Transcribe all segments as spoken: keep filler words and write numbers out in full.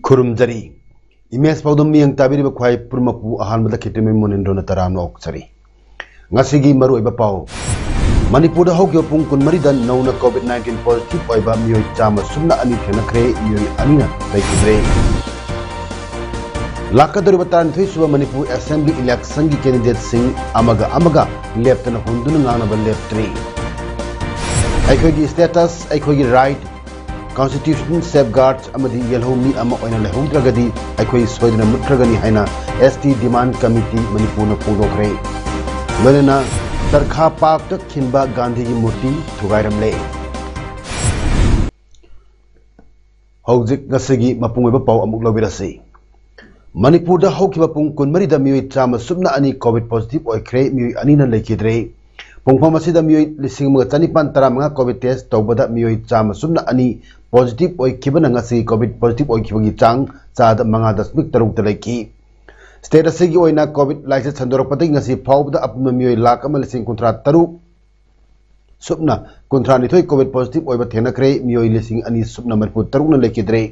ꯈꯨꯔꯨꯝꯖꯔꯤ꯫ Image ꯄꯥꯎꯗꯝ ꯃꯤꯠꯌꯦꯡ ꯇꯥꯕꯤꯔꯤꯕ ꯈ꯭ꯋꯥꯏ ꯄꯨꯝꯅꯃꯛꯄꯨ ꯑꯍꯥꯟꯕꯗ ꯈꯦꯇ꯭ꯔꯤꯃꯌꯨꯝ ꯃꯣꯅꯦꯟꯗ꯭ꯔꯣꯅ ꯇꯔꯥꯝꯅ ꯑꯣꯛꯆꯔꯤ꯫ ꯉꯁꯤꯒꯤ ꯃꯔꯨꯑꯣꯏꯕ ꯄꯥꯎ꯫ ꯃꯅꯤꯄꯨꯔꯗ ꯍꯧꯈꯤꯕ ꯄꯨꯡ ꯀꯨꯟꯃꯔꯤꯗ ꯅꯧꯅ COVID nineteen positive ꯑꯣꯏꯕ ꯃꯤꯑꯣꯏ ꯆꯥꯝꯃ ꯁꯨꯞꯅ ꯑꯅꯤ ꯊꯦꯡꯅꯈ꯭ꯔꯦ, ꯃꯤꯑꯣꯏ ꯑꯅꯤꯅ ꯂꯩꯈꯤꯗ꯭ꯔꯦ꯫ ꯂꯥꯛꯀꯗꯧꯔꯤꯕ ꯇꯔꯥꯅꯤꯊꯣꯏ ꯁꯨꯕ ꯃꯅꯤꯄꯨꯔ Assembly election ꯒꯤ candidate ꯁꯤꯡ ꯑꯃꯒ ꯑꯃꯒ ꯂꯦꯞꯇꯅ ꯍꯨꯟꯗꯨꯅ ꯉꯥꯡꯅꯕ ꯂꯦꯞꯇ꯭ꯔꯤ꯫ ꯑꯩꯈꯣꯏꯒꯤ status, ꯑꯩꯈꯣꯏꯒꯤ right, constitution safeguards ꯑꯃꯗꯤ ꯌꯦꯜꯍꯧꯃꯤ ꯑꯃ ꯑꯣꯏꯅ ꯂꯩꯍꯧꯗ꯭ꯔꯒꯗꯤ ꯑꯩꯈꯣꯏ ꯁꯣꯏꯗꯅ ꯃꯨꯠꯈ꯭ꯔꯒꯅꯤ ꯍꯥꯏꯅ S T Demand Committee ꯃꯅꯤꯄꯨꯔꯅ ꯐꯣꯡꯗꯣꯛꯈ꯭ꯔꯦ꯫ ꯂꯣꯏꯅꯅ ꯇꯔꯈꯥ ꯄꯥꯔꯛꯇ ꯈꯤꯟꯕ ꯒꯥꯟꯙꯤꯒꯤ ꯃꯨꯔꯇꯤ ꯊꯨꯒꯥꯏꯔꯝꯂꯦ꯫ ꯍꯧꯖꯤꯛ ꯉꯁꯤꯒꯤ ꯃꯄꯨꯡ ꯑꯣꯏꯕ ꯄꯥꯎ ꯑꯃꯨꯛ ꯂꯧꯕꯤꯔꯁꯤ꯫ ꯃꯅꯤꯄꯨꯔꯗ ꯍꯧꯈꯤꯕ ꯄꯨꯡ ꯀꯨꯟꯃꯔꯤꯗ ꯃꯤꯑꯣꯏ ꯆꯥꯝꯃ ꯁꯨꯞꯅ ꯑꯅꯤ COVID positive ꯑꯣꯏꯈ꯭ꯔꯦ, ꯃꯤꯑꯣꯏ ꯑꯅꯤꯅ ꯂꯩꯈꯤꯗ꯭ꯔꯦ꯫ ꯄꯨꯡꯐꯝ ꯑꯁꯤꯗ ꯃꯤꯑꯣꯏ ꯂꯤꯁꯤꯡ ꯑꯃꯒ ꯆꯅꯤꯄꯥꯟ ꯇꯔꯥꯃꯉꯥ COVID test ꯇꯧꯕꯗ ꯃꯤꯑꯣꯏ ꯆꯥꯝꯃ ꯁꯨꯞꯅ ꯑꯅꯤ positive ꯑꯣꯏꯈꯤꯕꯅ ꯉꯁꯤ COVID positive ꯑꯣꯏꯈꯤꯕꯒꯤ ꯆꯥꯡ ꯆꯥꯗ ꯃꯉꯥ ꯗꯁꯃꯤꯛ ꯇꯔꯨꯛꯇ ꯂꯩꯈꯤ꯫ State ꯑꯁꯤꯒꯤ ꯑꯣꯏꯅ COVID ꯂꯥꯏꯆꯠ ꯁꯟꯗꯣꯔꯛꯄꯗꯒꯤ ꯉꯁꯤ ꯐꯥꯎꯕꯗ ꯑꯄꯨꯟꯕ ꯃꯤꯑꯣꯏ ꯂꯥꯈ ꯑꯃ ꯂꯤꯁꯤꯡ ꯀꯨꯟꯊ꯭ꯔꯥ ꯇꯔꯨꯛ ꯁꯨꯞꯅ ꯀꯨꯟꯊ꯭ꯔꯥ ꯅꯤꯊꯣꯏ COVID positive ꯑꯣꯏꯕ ꯊꯦꯡꯅꯈ꯭ꯔꯦ, ꯃꯤꯑꯣꯏ ꯂꯤꯁꯤꯡ ꯑꯅꯤ ꯁꯨꯞꯅ ꯃꯔꯤꯐꯨ ꯇꯔꯨꯛꯅ ꯂꯩꯈꯤꯗ꯭ꯔꯦ꯫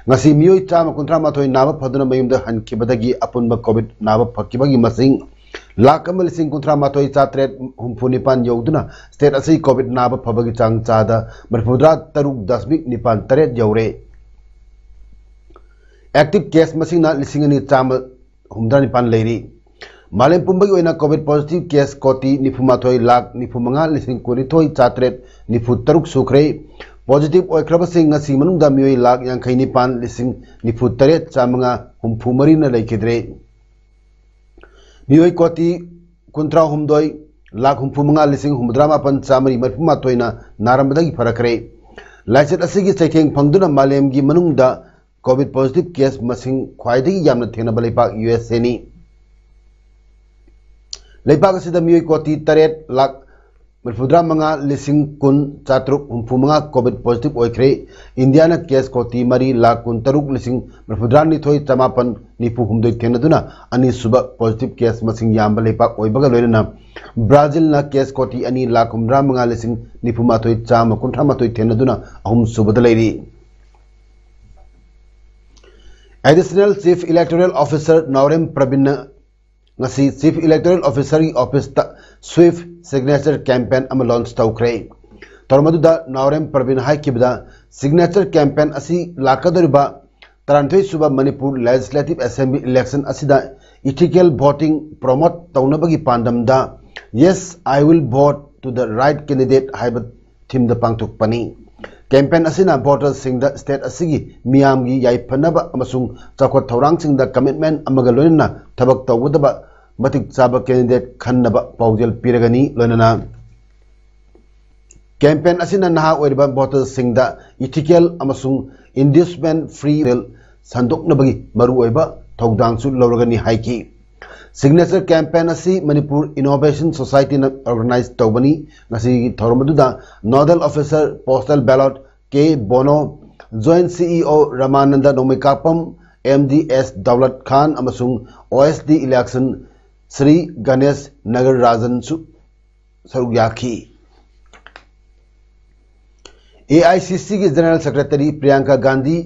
ꯉꯁꯤ ꯃꯤꯑꯣꯏ ꯆꯥꯝꯃ ꯀꯨꯟꯊ꯭ꯔꯥ ꯃꯥꯊꯣꯏ ꯅꯥꯕ ꯐꯗꯨꯅ ꯃꯌꯨꯝꯗ ꯍꯟꯈꯤꯕꯗꯒꯤ ꯑꯄꯨꯟꯕ COVID ꯅꯥꯕ ꯐꯈꯤꯕꯒꯤ ꯃꯁꯤꯡ ꯂꯥꯈ ꯑꯃ ꯂꯤꯁꯤꯡ ꯀꯨꯟꯊ꯭ꯔꯥ ꯃꯥꯊꯣꯏ ꯆꯥꯇ꯭ꯔꯦꯠ ꯍꯨꯝꯐꯨ ꯅꯤꯄꯥꯟ ꯌꯧꯗꯨꯅ state ꯑꯁꯤ COVID ꯅꯥꯕ ꯐꯕꯒꯤ ꯆꯥꯡ ꯆꯥꯗ ꯃꯔꯤꯐꯨꯇꯔꯥ ꯇꯔꯨꯛ ꯗꯁꯃꯤꯛ ꯅꯤꯄꯥꯟ ꯇꯔꯦꯠ ꯌꯧꯔꯦ꯫ Active case ꯃꯁꯤꯡꯅ ꯂꯤꯁꯤꯡ ꯑꯅꯤ ꯆꯥꯝꯃ ꯍꯨꯝꯐꯨꯇꯔꯥ ꯅꯤꯄꯥꯟ ꯂꯩꯔꯤ꯫ ꯃꯥꯂꯦꯝ ꯄꯨꯝꯕꯒꯤ ꯑꯣꯏꯅ COVID positive case ꯀꯣꯇꯤ ꯅꯤꯐꯨ ꯃꯥꯊꯣꯏ ꯂꯥꯈ ꯅꯤꯐꯨ ꯃꯉꯥ ꯂꯤꯁꯤꯡ ꯀꯨꯟꯅꯤꯊꯣꯏ ꯆꯥꯇ꯭ꯔꯦꯠ ꯅꯤꯐꯨ ꯇꯔꯨꯛ ꯁꯨꯈ꯭ꯔꯦ꯫ Positive ꯑꯣꯏꯈ꯭ꯔꯕꯁꯤꯡ ꯉꯁꯤ ꯃꯅꯨꯡꯗ ꯃꯤꯑꯣꯏ ꯂꯥꯈ ꯌꯥꯡꯈꯩ ꯅꯤꯄꯥꯟ ꯂꯤꯁꯤꯡ ꯅꯤꯐꯨ ꯇꯔꯦꯠ ꯆꯥꯝꯃꯉꯥ ꯍꯨꯝꯐꯨ ꯃꯔꯤꯅ ꯂꯩꯈꯤꯗ꯭ꯔꯦ꯫ ꯃꯤꯑꯣꯏ ꯀꯣꯇꯤ ꯀꯨꯟꯊ꯭ꯔꯥ ꯍꯨꯝꯗꯣꯏ ꯂꯥꯈ ꯍꯨꯝꯐꯨ ꯃꯉꯥ ꯂꯤꯁꯤꯡ ꯍꯨꯝꯐꯨꯇꯔꯥ ꯃꯥꯄꯟ ꯆꯥꯃꯔꯤ ꯃꯔꯤꯐꯨ ꯃꯥꯊꯣꯏꯅ ꯅꯥꯔꯝꯕꯗꯒꯤ ꯐꯔꯛꯈ꯭ꯔꯦ꯫ ꯂꯥꯏꯆꯠ ꯑꯁꯤꯒꯤ ꯆꯩꯊꯦꯡ ꯐꯪꯗꯨꯅ ꯃꯥꯂꯦꯝꯒꯤ ꯃꯅꯨꯡꯗ COVID positive case ꯃꯁꯤꯡ ꯈ꯭ꯋꯥꯏꯗꯒꯤ ꯌꯥꯝꯅ ꯊꯦꯡꯅꯕ ꯂꯩꯕꯥꯛ ꯌꯨ ꯑꯦꯁ ꯑꯦꯅꯤ꯫ ꯂꯩꯕꯥꯛ ꯑꯁꯤꯗ ꯃꯤꯑꯣꯏ ꯀꯣꯇꯤ ꯇꯔꯦꯠ ꯂꯥꯈ ꯃꯔꯤꯐꯨꯇꯔꯥ ꯃꯉꯥ ꯂꯤꯁꯤꯡ ꯀꯨꯟ ꯆꯥꯇ꯭ꯔꯨꯛ ꯍꯨꯝꯐꯨ ꯃꯉꯥ COVID positive ꯑꯣꯏꯈ꯭ꯔꯦ꯫ ꯏꯟꯗꯤꯌꯥꯅ case ꯀꯣꯇꯤ ꯃꯔꯤ ꯂꯥꯈ ꯀꯨꯟꯇꯔꯨꯛ ꯂꯤꯁꯤꯡ ꯃꯔꯤꯐꯨꯇꯔꯥ ꯅꯤꯊꯣꯏ ꯆꯃꯥꯄꯟ ꯅꯤꯐꯨ ꯍꯨꯝꯗꯣꯏ ꯊꯦꯡꯅꯗꯨꯅ ꯑꯅꯤꯁꯨꯕ positive case ꯃꯁꯤꯡ ꯌꯥꯝꯕ ꯂꯩꯕꯥꯛ ꯑꯣꯏꯕꯒ ꯂꯣꯏꯅꯅ ꯕ꯭ꯔꯥꯖꯤꯜꯅ case ꯀꯣꯇꯤ ꯑꯅꯤ ꯂꯥꯈ ꯍꯨꯝꯐꯨꯇꯔꯥ ꯃꯉꯥ ꯂꯤꯁꯤꯡ ꯅꯤꯐꯨ ꯃꯥꯊꯣꯏ ꯆꯥꯝꯃ ꯀꯨꯟꯊ꯭ꯔꯥ ꯃꯥꯊꯣꯏ ꯊꯦꯡꯅꯗꯨꯅ ꯑꯍꯨꯝꯁꯨꯕꯗ ꯂꯩꯔꯤ꯫ Additional Chief Electoral Officer ꯅꯥꯎꯔꯦꯝ ꯄ꯭ꯔꯕꯤꯟꯅ ꯉꯁꯤ Chief Electoral Officerꯒꯤ officeꯇ sweep signature campaign ꯑꯃ launch ꯇꯧꯈ꯭ꯔꯦ꯫ ꯊꯧꯔꯝ ꯑꯗꯨꯗ ꯅꯥꯎꯔꯦꯝ ꯄ꯭ꯔꯕꯤꯟ ꯍꯥꯏꯈꯤꯕꯗ, signature campaign ꯑꯁꯤ ꯂꯥꯛꯀꯗꯧꯔꯤꯕ ꯇꯔꯥꯅꯤꯊꯣꯏ ꯁꯨꯕ ꯃꯅꯤꯄꯨꯔ Legislative Assembly election ꯑꯁꯤꯗ ethical voting promote ꯇꯧꯅꯕꯒꯤ ꯄꯥꯟꯗꯝꯗ "Yes, I will vote to the right candidate" ꯍꯥꯏꯕ themeꯗ ꯄꯥꯡꯊꯣꯛꯄꯅꯤ꯫ Campaign ꯑꯁꯤꯅ voterꯁꯤꯡꯗ state ꯑꯁꯤꯒꯤ ꯃꯤꯌꯥꯝꯒꯤ ꯌꯥꯏꯐꯅꯕ ꯑꯃꯁꯨꯡ ꯆꯥꯎꯈꯠ ꯊꯧꯔꯥꯡꯁꯤꯡꯗ commitment ꯑꯃꯒ ꯂꯣꯏꯅꯅ ꯊꯕꯛ ꯇꯧꯒꯗꯕ ꯃꯇꯤꯛ ꯆꯥꯕ candidate ꯈꯟꯅꯕ ꯄꯥꯎꯖꯦꯜ ꯄꯤꯔꯒꯅꯤ꯫ ꯂꯣꯏꯅꯅ campaign ꯑꯁꯤꯅ ꯅꯍꯥ ꯑꯣꯏꯔꯤꯕ voterꯁꯤꯡꯗ ethical ꯑꯃꯁꯨꯡ inducement free ꯁꯟꯗꯣꯛꯅꯕꯒꯤ ꯃꯔꯨꯑꯣꯏꯕ ꯊꯧꯗꯥꯡꯁꯨ ꯂꯧꯔꯒꯅꯤ ꯍꯥꯏꯈꯤ꯫ Signature campaign ꯑꯁꯤ ꯃꯅꯤꯄꯨꯔ Innovation Societyꯅ organize ꯇꯧꯕꯅꯤ꯫ ꯉꯁꯤꯒꯤ ꯊꯧꯔꯝ ꯑꯗꯨꯗ nodal officer postal ballot ꯀꯦ ꯕꯣꯅꯣ, Joint CEO Ramananda Nongmeikapam, M D S Daulat Khan ꯑꯃꯁꯨꯡ O S D election Shri Ganesh ꯅꯒꯔꯔꯥꯖꯟꯁꯨ ꯁꯔꯨꯛ ꯌꯥꯈꯤ꯫ ꯑꯦ ꯑꯥꯏ ꯁꯤ ꯁꯤꯒꯤ General Secretary ꯄ꯭ꯔꯤꯌꯥꯡꯀꯥ ꯒꯥꯟꯙꯤ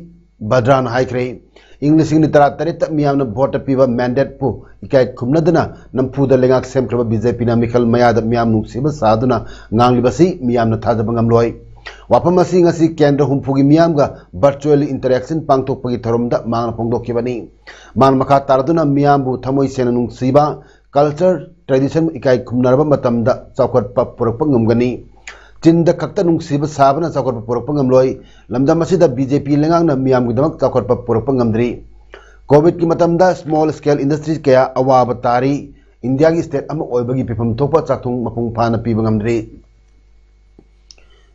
ꯚꯗ꯭ꯔꯥꯅ ꯍꯥꯏꯈ꯭ꯔꯦ, ꯏꯪ ꯂꯤꯁꯤꯡ ꯑꯅꯤ ꯇꯔꯥꯇꯔꯦꯠꯇ ꯃꯤꯌꯥꯝꯅ voteꯇ ꯄꯤꯕ mandateꯄꯨ ꯏꯀꯥꯏ ꯈꯨꯝꯅꯗꯅ ꯅꯝꯐꯨꯗ ꯂꯩꯉꯥꯛ ꯁꯦꯝꯈ꯭ꯔꯕ ꯕꯤ ꯖꯦ ꯄꯤꯅ ꯃꯤꯈꯜ ꯃꯌꯥꯗ ꯃꯤꯌꯥꯝ ꯅꯨꯡꯁꯤꯕ ꯁꯥꯗꯨꯅ ꯉꯥꯡꯂꯤꯕꯁꯤ ꯃꯤꯌꯥꯝꯅ ꯊꯥꯖꯕ ꯉꯝꯂꯣꯏ꯫ ꯋꯥꯐꯝ ꯑꯁꯤ ꯉꯁꯤ ꯀꯦꯟꯗ꯭ꯔ ꯍꯨꯝꯐꯨꯒꯤ ꯃꯤꯌꯥꯝꯒ virtually interaction ꯄꯥꯡꯊꯣꯛꯄꯒꯤ ꯊꯧꯔꯝꯗ ꯃꯍꯥꯛꯅ ꯐꯣꯡꯗꯣꯛꯈꯤꯕꯅꯤ꯫ ꯃꯍꯥꯛꯅ ꯃꯈꯥ ꯇꯥꯔꯗꯨꯅ ꯃꯤꯌꯥꯝꯕꯨ ꯊꯃꯣꯏ ꯁꯦꯡꯅ ꯅꯨꯡꯁꯤꯕ, culture, tradition ꯏꯀꯥꯏ ꯈꯨꯝꯅꯔꯕ ꯃꯇꯝꯗ ꯆꯥꯎꯈꯠꯄ ꯄꯨꯔꯛꯄ ꯉꯝꯒꯅꯤ꯫ ꯆꯤꯟꯗ ꯈꯛꯇ ꯅꯨꯡꯁꯤꯕ ꯁꯥꯕꯅ ꯆꯥꯎꯈꯠꯄ ꯄꯨꯔꯛꯄ ꯉꯝꯂꯣꯏ꯫ ꯂꯝꯗꯝ ꯑꯁꯤꯗ ꯕꯤ ꯖꯦ ꯄꯤ ꯂꯩꯉꯥꯛꯅ ꯃꯤꯌꯥꯝꯒꯤꯗꯃꯛ ꯆꯥꯎꯈꯠꯄ ꯄꯨꯔꯛꯄ ꯉꯝꯗ꯭ꯔꯤ꯫ COVIDꯀꯤ ꯃꯇꯝꯗ small scale industry ꯀꯌꯥ ꯑꯋꯥꯕ ꯇꯥꯔꯤ꯫ ꯏꯟꯗꯤꯌꯥꯒꯤ state ꯑꯃ ꯑꯣꯏꯕꯒꯤ ꯄꯤꯐꯝ ꯊꯣꯛꯄ ꯆꯥꯛꯊꯨꯡ ꯃꯄꯨꯡ ꯐꯥꯅ ꯄꯤꯕ ꯉꯝꯗ꯭ꯔꯤ꯫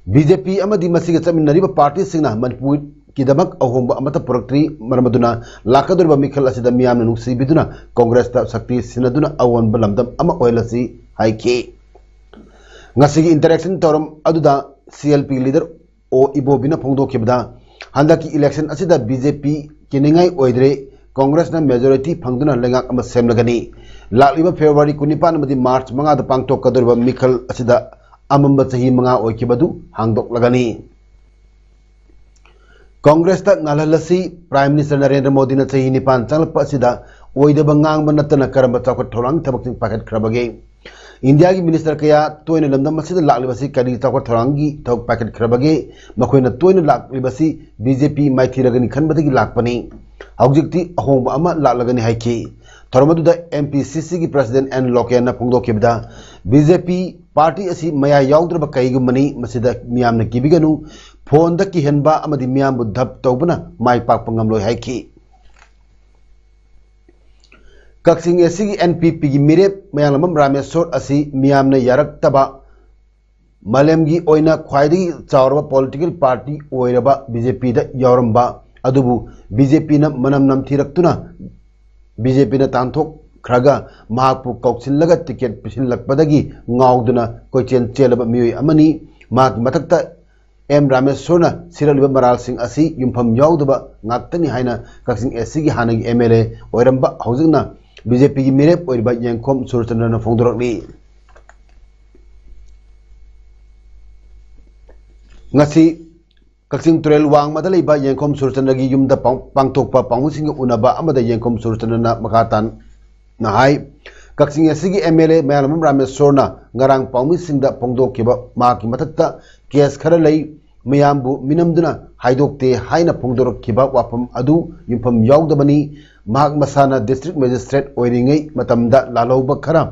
ꯕꯤ ꯖꯦ ꯄꯤ ꯑꯃꯗꯤ ꯃꯁꯤꯒ ꯆꯠꯃꯤꯟꯅꯔꯤꯕ partyꯁꯤꯡꯅ ꯃꯅꯤꯄꯨꯔ ꯀꯤꯗꯃꯛ ꯑꯍꯣꯡꯕ ꯑꯃꯠꯇ ꯄꯨꯔꯛꯇ꯭ꯔꯤ꯫ ꯃꯔꯝ ꯑꯗꯨꯅ ꯂꯥꯛꯀꯗꯧꯔꯤꯕ ꯃꯤꯈꯜ ꯑꯁꯤꯗ ꯃꯤꯌꯥꯝꯅ ꯅꯨꯡꯁꯤꯕꯤꯗꯨꯅ ꯀꯣꯡꯒ꯭ꯔꯦꯁꯇ ꯁꯛꯇꯤ ꯁꯤꯟꯅꯗꯨꯅ ꯑꯑꯣꯟꯕ ꯂꯝꯗꯝ ꯑꯃ ꯑꯣꯏꯍꯜꯂꯁꯤ ꯍꯥꯏꯈꯤ꯫ ꯉꯁꯤꯒꯤ interaction ꯊꯧꯔꯝ ꯑꯗꯨꯗ C L P leader O ꯏꯕꯣꯕꯤꯅ ꯐꯣꯡꯗꯣꯛꯈꯤꯕꯗ, ꯍꯟꯗꯛꯀꯤ election ꯑꯁꯤꯗ B J P ꯀꯤꯅꯤꯡꯉꯥꯏ ꯑꯣꯏꯗ꯭ꯔꯦ, ꯀꯣꯡꯒ꯭ꯔꯦꯁꯅ majority ꯐꯪꯗꯨꯅ ꯂꯩꯉꯥꯛ ꯑꯃ ꯁꯦꯝꯂꯒꯅꯤ꯫ ꯂꯥꯛꯂꯤꯕ February ꯀꯨꯟꯅꯤꯄꯥꯟ ꯑꯃꯗꯤ March ꯃꯉꯥꯗ ꯄꯥꯡꯊꯣꯛꯀꯗꯧꯔꯤꯕ ꯃꯤꯈꯜ ꯑꯁꯤꯗ ꯑꯃꯝꯕ ꯆꯍꯤ ꯃꯉꯥ ꯑꯣꯏꯈꯤꯕꯗꯨ ꯍꯥꯡꯗꯣꯛꯂꯒꯅꯤ꯫ ꯀꯣꯡꯒ꯭ꯔꯦꯁꯇ ꯉꯥꯜꯍꯜꯂꯁꯤ꯫ Prime Minister ꯅꯔꯦꯟꯗ꯭ꯔ ꯃꯣꯗꯤꯅ ꯆꯍꯤ ꯅꯤꯄꯥꯟ ꯆꯪꯂꯛꯄ ꯑꯁꯤꯗ ꯑꯣꯏꯗꯕ ꯉꯥꯡꯕ ꯅꯠꯇꯅ ꯀꯔꯝꯕ ꯆꯥꯎꯈꯠ ꯊꯧꯔꯥꯡꯒꯤ ꯊꯕꯛꯁꯤꯡ ꯄꯥꯏꯈꯠꯈ꯭ꯔꯕꯒꯦ? ꯏꯟꯗꯤꯌꯥꯒꯤ minister ꯀꯌꯥ ꯇꯣꯏꯅ ꯂꯝꯗꯝ ꯑꯁꯤꯗ ꯂꯥꯛꯂꯤꯕꯁꯤ ꯀꯔꯤ ꯆꯥꯎꯈꯠ ꯊꯧꯔꯥꯡꯒꯤ ꯊꯕꯛ ꯄꯥꯏꯈꯠꯈ꯭ꯔꯕꯒꯦ? ꯃꯈꯣꯏꯅ ꯇꯣꯏꯅ ꯂꯥꯛꯂꯤꯕꯁꯤ B J P ꯃꯥꯏꯊꯤꯔꯒꯅꯤ ꯈꯟꯕꯗꯒꯤ ꯂꯥꯛꯄꯅꯤ꯫ ꯍꯧꯖꯤꯛꯇꯤ ꯑꯍꯣꯡꯕ ꯑꯃ ꯂꯥꯛꯂꯒꯅꯤ ꯍꯥꯏꯈꯤ꯫ ꯊꯧꯔꯝ ꯑꯗꯨꯗ M P C C ꯒꯤ president N ꯂꯣꯀꯦꯟꯅ ꯐꯣꯡꯗꯣꯛꯈꯤꯕꯗ, B J P party ꯑꯁꯤ ꯃꯌꯥ ꯌꯥꯎꯗ꯭ꯔꯕ ꯀꯩꯒꯨꯝꯕꯅꯤ꯫ ꯃꯁꯤꯗ ꯃꯤꯌꯥꯝꯅ ꯀꯤꯕꯤꯒꯅꯨ꯫ Phone ꯗ ꯀꯤꯍꯟꯕ ꯑꯃꯗꯤ ꯃꯤꯌꯥꯝꯕꯨ ꯙꯞ ꯇꯧꯕꯅ ꯃꯥꯏ ꯄꯥꯛꯄ ꯉꯝꯂꯣꯏ ꯍꯥꯏꯈꯤ꯫ ꯀꯛꯆꯤꯡ A C ꯒꯤ N P P ꯒꯤ ꯃꯤꯔꯦꯞ ꯃꯌꯥꯡꯂꯝꯕꯝ ꯔꯥꯃꯦꯁꯣꯔ ꯑꯁꯤ ꯃꯤꯌꯥꯝꯅ ꯌꯥꯔꯛꯇꯕ ꯃꯥꯂꯦꯝꯒꯤ ꯑꯣꯏꯅ ꯈ꯭ꯋꯥꯏꯗꯒꯤ ꯆꯥꯎꯔꯕ political party ꯑꯣꯏꯔꯕ B J P ꯗ ꯌꯥꯎꯔꯝꯕ ꯑꯗꯨꯕꯨ B J P ꯅ ꯃꯅꯝ ꯅꯝꯊꯤꯔꯛꯇꯨꯅ B J P ꯅ ꯇꯥꯟꯊꯣꯛꯈ꯭ꯔꯒ ꯃꯍꯥꯛꯄꯨ ꯀꯧꯁꯤꯜꯂꯒ ticket ꯄꯤꯁꯤꯜꯂꯛꯄꯗꯒꯤ ꯉꯥꯎꯗꯨꯅ ꯀꯣꯏꯆꯦꯟ ꯆꯦꯜꯂꯕ ꯃꯤꯑꯣꯏ ꯑꯃꯅꯤ꯫ ꯃꯍꯥꯛꯀꯤ ꯃꯊꯛꯇ M ꯔꯥꯃꯦꯁꯣꯔꯅ ꯁꯤꯔꯛꯂꯤꯕ ꯃꯔꯥꯜꯁꯤꯡ ꯑꯁꯤ ꯌꯨꯝꯐꯝ ꯌꯥꯎꯗꯕ ꯉꯥꯛꯇꯅꯤ ꯍꯥꯏꯅ ꯀꯛꯆꯤꯡ A C ꯒꯤ ꯍꯥꯟꯅꯒꯤ M L A ꯑꯣꯏꯔꯝꯕ, ꯍꯧꯖꯤꯛꯅ B J P ꯒꯤ ꯃꯤꯔꯦꯞ ꯑꯣꯏꯔꯤꯕ ꯌꯦꯡꯈꯣꯝ ꯁꯨꯔꯆꯟꯗ꯭ꯔꯅ ꯐꯣꯡꯗꯣꯔꯛꯂꯤ꯫ ꯉꯁꯤ ꯀꯛꯆꯤꯡ ꯇꯨꯔꯦꯜ ꯋꯥꯡꯃꯗ ꯂꯩꯕ ꯌꯦꯡꯈꯣꯝ ꯁꯨꯔꯆꯟꯗ꯭ꯔꯒꯤ ꯌꯨꯝꯗ ꯄꯥꯡ-, ꯄꯥꯡꯊꯣꯛꯄ ꯄꯥꯎꯃꯤꯁꯤꯡꯒ ꯎꯅꯕ ꯑꯃꯗ ꯌꯦꯡꯈꯣꯝ ꯁꯨꯔꯆꯟꯗ꯭ꯔꯅ ꯃꯈꯥ ꯇꯥꯅ ꯍꯥꯏ꯫ ꯀꯛꯆꯤꯡ A C ꯒꯤ M L A ꯃꯌꯥꯡꯂꯝꯕꯝ ꯔꯥꯃꯦꯁꯣꯔꯅ ꯉꯔꯥꯡ ꯄꯥꯎꯃꯤꯁꯤꯡꯗ ꯐꯣꯡꯗꯣꯛꯈꯤꯕ ꯃꯍꯥꯛꯀꯤ ꯃꯊꯛꯇ case ꯈꯔ ꯂꯩ, ꯃꯌꯥꯝꯕꯨ ꯃꯤꯅꯝꯗꯨꯅ ꯍꯥꯏꯗꯣꯛꯇꯦ ꯍꯥꯏꯅ ꯐꯣꯡꯗꯣꯔꯛꯈꯤꯕ ꯋꯥꯐꯝ ꯑꯗꯨ ꯌꯨꯝꯐꯝ ꯌꯥꯎꯗꯕꯅꯤ꯫ ꯃꯍꯥꯛ ꯃꯁꯥꯅ district magistrate ꯑꯣꯏꯔꯤꯉꯩ ꯃꯇꯝꯗ ꯂꯥꯜꯍꯧꯕ ꯈꯔ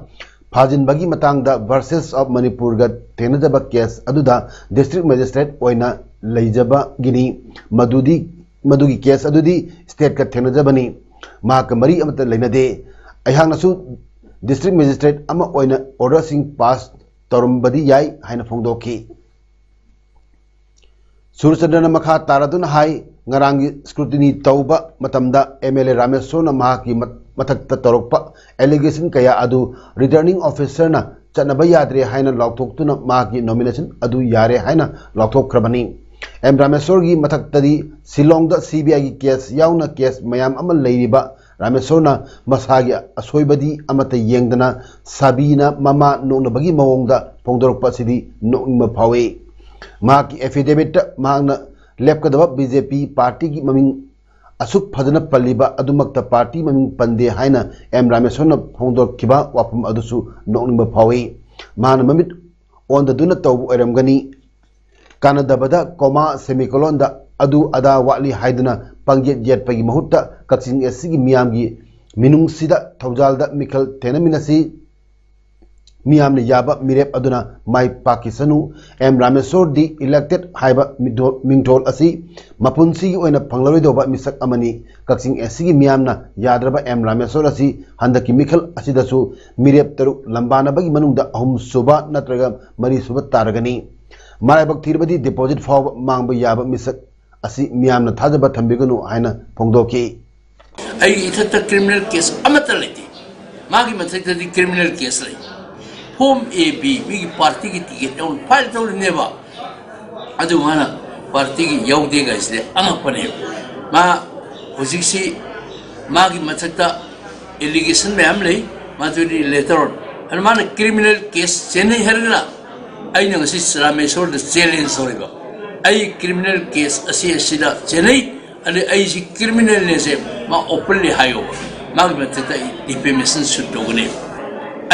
ꯐꯥꯖꯤꯟꯕꯒꯤ ꯃꯇꯥꯡꯗ Verses of ꯃꯅꯤꯄꯨꯔꯒ ꯊꯦꯡꯅꯖꯕ case ꯑꯗꯨꯗ district magistrate ꯑꯣꯏꯅ ꯂꯩꯖꯕꯒꯤꯅꯤ꯫ ꯃꯗꯨꯗꯤ, ꯃꯗꯨꯒꯤ case ꯑꯗꯨꯗꯤ state ꯀ ꯊꯦꯡꯅꯖꯕꯅꯤ꯫ ꯃꯍꯥꯛꯀ ꯃꯔꯤ ꯑꯃꯠꯇ ꯂꯩꯅꯗꯦ꯫ ꯑꯩꯍꯥꯛꯅꯁꯨ district magistrate ꯑꯃ ꯑꯣꯏꯅ order ꯁꯤꯡ pass ꯇꯧꯔꯝꯕꯗꯤ ꯌꯥꯏ ꯍꯥꯏꯅ ꯐꯣꯡꯗꯣꯛꯈꯤ꯫ ꯁꯨꯔꯆꯟꯗ꯭ꯔꯅ ꯃꯈꯥ ꯇꯥꯔꯗꯨꯅ ꯍꯥꯏ, ꯉꯔꯥꯡꯒꯤ scrutiny ꯇꯧꯕ ꯃꯇꯝꯗ MLA ꯔꯥꯃꯦꯁꯣꯔꯅ ꯃꯍꯥꯛꯀꯤ ꯃ-, ꯃꯊꯛꯇ ꯇꯧꯔꯛꯄ allegation ꯀꯌꯥ ꯑꯗꯨ returning officerꯅ ꯆꯠꯅꯕ ꯌꯥꯗ꯭ꯔꯦ ꯍꯥꯏꯅ ꯂꯥꯎꯊꯣꯛꯇꯨꯅ ꯃꯍꯥꯛꯀꯤ nomination ꯑꯗꯨ ꯌꯥꯔꯦ ꯍꯥꯏꯅ ꯂꯥꯎꯊꯣꯛꯈ꯭ꯔꯕꯅꯤ꯫ ꯑꯦꯝ ꯔꯥꯃꯦꯁꯣꯔꯒꯤ ꯃꯊꯛꯇꯗꯤ ꯁꯤꯂꯣꯡꯗ CBIꯒꯤ case ꯌꯥꯎꯅ case ꯃꯌꯥꯝ ꯑꯃ ꯂꯩꯔꯤꯕ ꯔꯥꯃꯦꯁꯣꯔꯅ ꯃꯁꯥꯒꯤ ꯑꯁꯣꯏꯕꯗꯤ ꯑꯃꯠꯇ ꯌꯦꯡꯗꯅ ꯁꯥꯕꯤꯅ ꯃꯃꯥ ꯅꯣꯛꯅꯕꯒꯤ ꯃꯑꯣꯡꯗ ꯐꯣꯡꯗꯣꯔꯛꯄ ꯑꯁꯤꯗꯤ ꯅꯣꯛꯅꯤꯡꯕ ꯐꯥꯎꯏ꯫ ꯃꯍꯥꯛꯀꯤ affidavitꯇ ꯃꯍꯥꯛꯅ ꯂꯦꯞꯀꯗꯕ BJP partyꯒꯤ ꯃꯃꯤꯡ ꯑꯁꯨꯛ ꯐꯖꯅ ꯄꯜꯂꯤꯕ ꯑꯗꯨꯃꯛꯇ party ꯃꯃꯤꯡ ꯄꯟꯗꯦ ꯍꯥꯏꯅ ꯑꯦꯝ ꯔꯥꯃꯦꯁꯣꯔꯅ ꯐꯣꯡꯗꯣꯔꯛꯈꯤꯕ ꯋꯥꯐꯝ ꯑꯗꯨꯁꯨ ꯅꯣꯛꯅꯤꯡꯕ ꯐꯥꯎꯏ꯫ ꯃꯍꯥꯛꯅ ꯃꯃꯤꯠ ꯑꯣꯟꯗꯗꯨꯅ ꯇꯧꯕ ꯑꯣꯏꯔꯝꯒꯅꯤ꯫ ꯀꯥꯟꯅꯗꯕꯗ comma semicolonꯗ ꯑꯗꯨ ꯑꯗꯥ ꯋꯥꯠꯂꯤ ꯍꯥꯏꯗꯨꯅ ꯄꯪꯌꯦꯠ ꯌꯦꯠꯄꯒꯤ ꯃꯍꯨꯠꯇ ꯀꯛꯆꯤꯡ SCꯒꯤ ꯃꯤꯌꯥꯝꯒꯤ ꯃꯤꯅꯨꯡꯁꯤꯗ ꯊꯧꯖꯥꯜꯗ ꯃꯤꯈꯜ ꯊꯦꯡꯅꯃꯤꯟꯅꯁꯤ꯫ ꯃꯤꯌꯥꯝꯅ ꯌꯥꯕ ꯃꯤꯔꯦꯞ ꯑꯗꯨꯅ ꯃꯥꯏ ꯄꯥꯛꯈꯤꯁꯅꯨ꯫ ꯑꯦꯝ ꯔꯥꯃꯦꯁꯣꯔꯗꯤ elected ꯍꯥꯏꯕ ꯃꯤꯊꯣ-, ꯃꯤꯡꯊꯣꯜ ꯑꯁꯤ ꯃꯄꯨꯟꯁꯤꯒꯤ ꯑꯣꯏꯅ ꯐꯪꯂꯔꯣꯏꯗꯧꯕ ꯃꯤꯁꯛ ꯑꯃꯅꯤ꯫ ꯀꯛꯆꯤꯡ SCꯒꯤ ꯃꯤꯌꯥꯝꯅ ꯌꯥꯗ꯭ꯔꯕ ꯑꯦꯝ ꯔꯥꯃꯦꯁꯣꯔ ꯑꯁꯤ ꯍꯟꯗꯛꯀꯤ ꯃꯤꯈꯜ ꯑꯁꯤꯗꯁꯨ ꯃꯤꯔꯦꯞ ꯇꯔꯨꯛ ꯂꯝꯕꯥꯅꯕꯒꯤ ꯃꯅꯨꯡꯗ ꯑꯍꯨꯝꯁꯨꯕ ꯅꯠꯇ꯭ꯔꯒ ꯃꯔꯤꯁꯨꯕ ꯇꯥꯔꯒꯅꯤ꯫ ꯃꯔꯥꯏꯕꯛ ꯊꯤꯔꯕꯗꯤ deposit ꯐꯥꯎꯕ ꯃꯥꯡꯕ ꯌꯥꯕ ꯃꯤꯁꯛ ꯑꯁꯤ ꯃꯤꯌꯥꯝꯅ ꯊꯥꯖꯕ ꯊꯝꯕꯤꯒꯅꯨ ꯍꯥꯏꯅ ꯐꯣꯡꯗꯣꯛꯈꯤ꯫ ꯑꯩꯒꯤ ꯏꯊꯛꯇ criminal case ꯑꯃꯠꯇ ꯂꯩꯇꯦ꯫ ꯃꯥꯒꯤ ꯃꯊꯛꯇꯗꯤ criminal case ꯂꯩ꯫ Form A B ꯃꯤꯒꯤ partyꯒꯤ ticket ꯌꯥꯎꯅ file ꯇꯧꯔꯤꯅꯦꯕ꯫ ꯑꯗꯨ ꯃꯥꯅ partyꯒꯤ ꯌꯥꯎꯗꯦ ꯀꯥꯏꯁꯤꯗꯤ ꯑꯉꯛꯄꯅꯦꯕ꯫ ꯃꯥ ꯍꯧꯖꯤꯛꯁꯤ ꯃꯥꯒꯤ ꯃꯊꯛꯇ allegation ꯃꯌꯥꯝ ꯂꯩ꯫ ꯃꯗꯨꯗꯤ later on꯫ ꯑꯗꯨ ꯃꯥꯅ criminal case ꯆꯦꯟꯅꯩ ꯍꯥꯏꯔꯒꯅ ꯑꯩꯅ ꯉꯁꯤ ꯔꯥꯃꯦꯁꯣꯔꯗ challenge ꯇꯧꯔꯤꯕ꯫ ꯑꯩ criminal case ꯑꯁꯤ ꯑꯁꯤꯗ ꯆꯦꯟꯅꯩ꯫ ꯑꯗꯩ ꯑꯩꯁꯤ criminalꯅꯦꯁꯦ ꯃꯥ openly ꯍꯥꯏꯌꯣꯕ꯫ ꯃꯥꯒꯤ ꯃꯊꯛꯇ ꯑꯩ defamation suit ꯇꯧꯒꯅꯤ꯫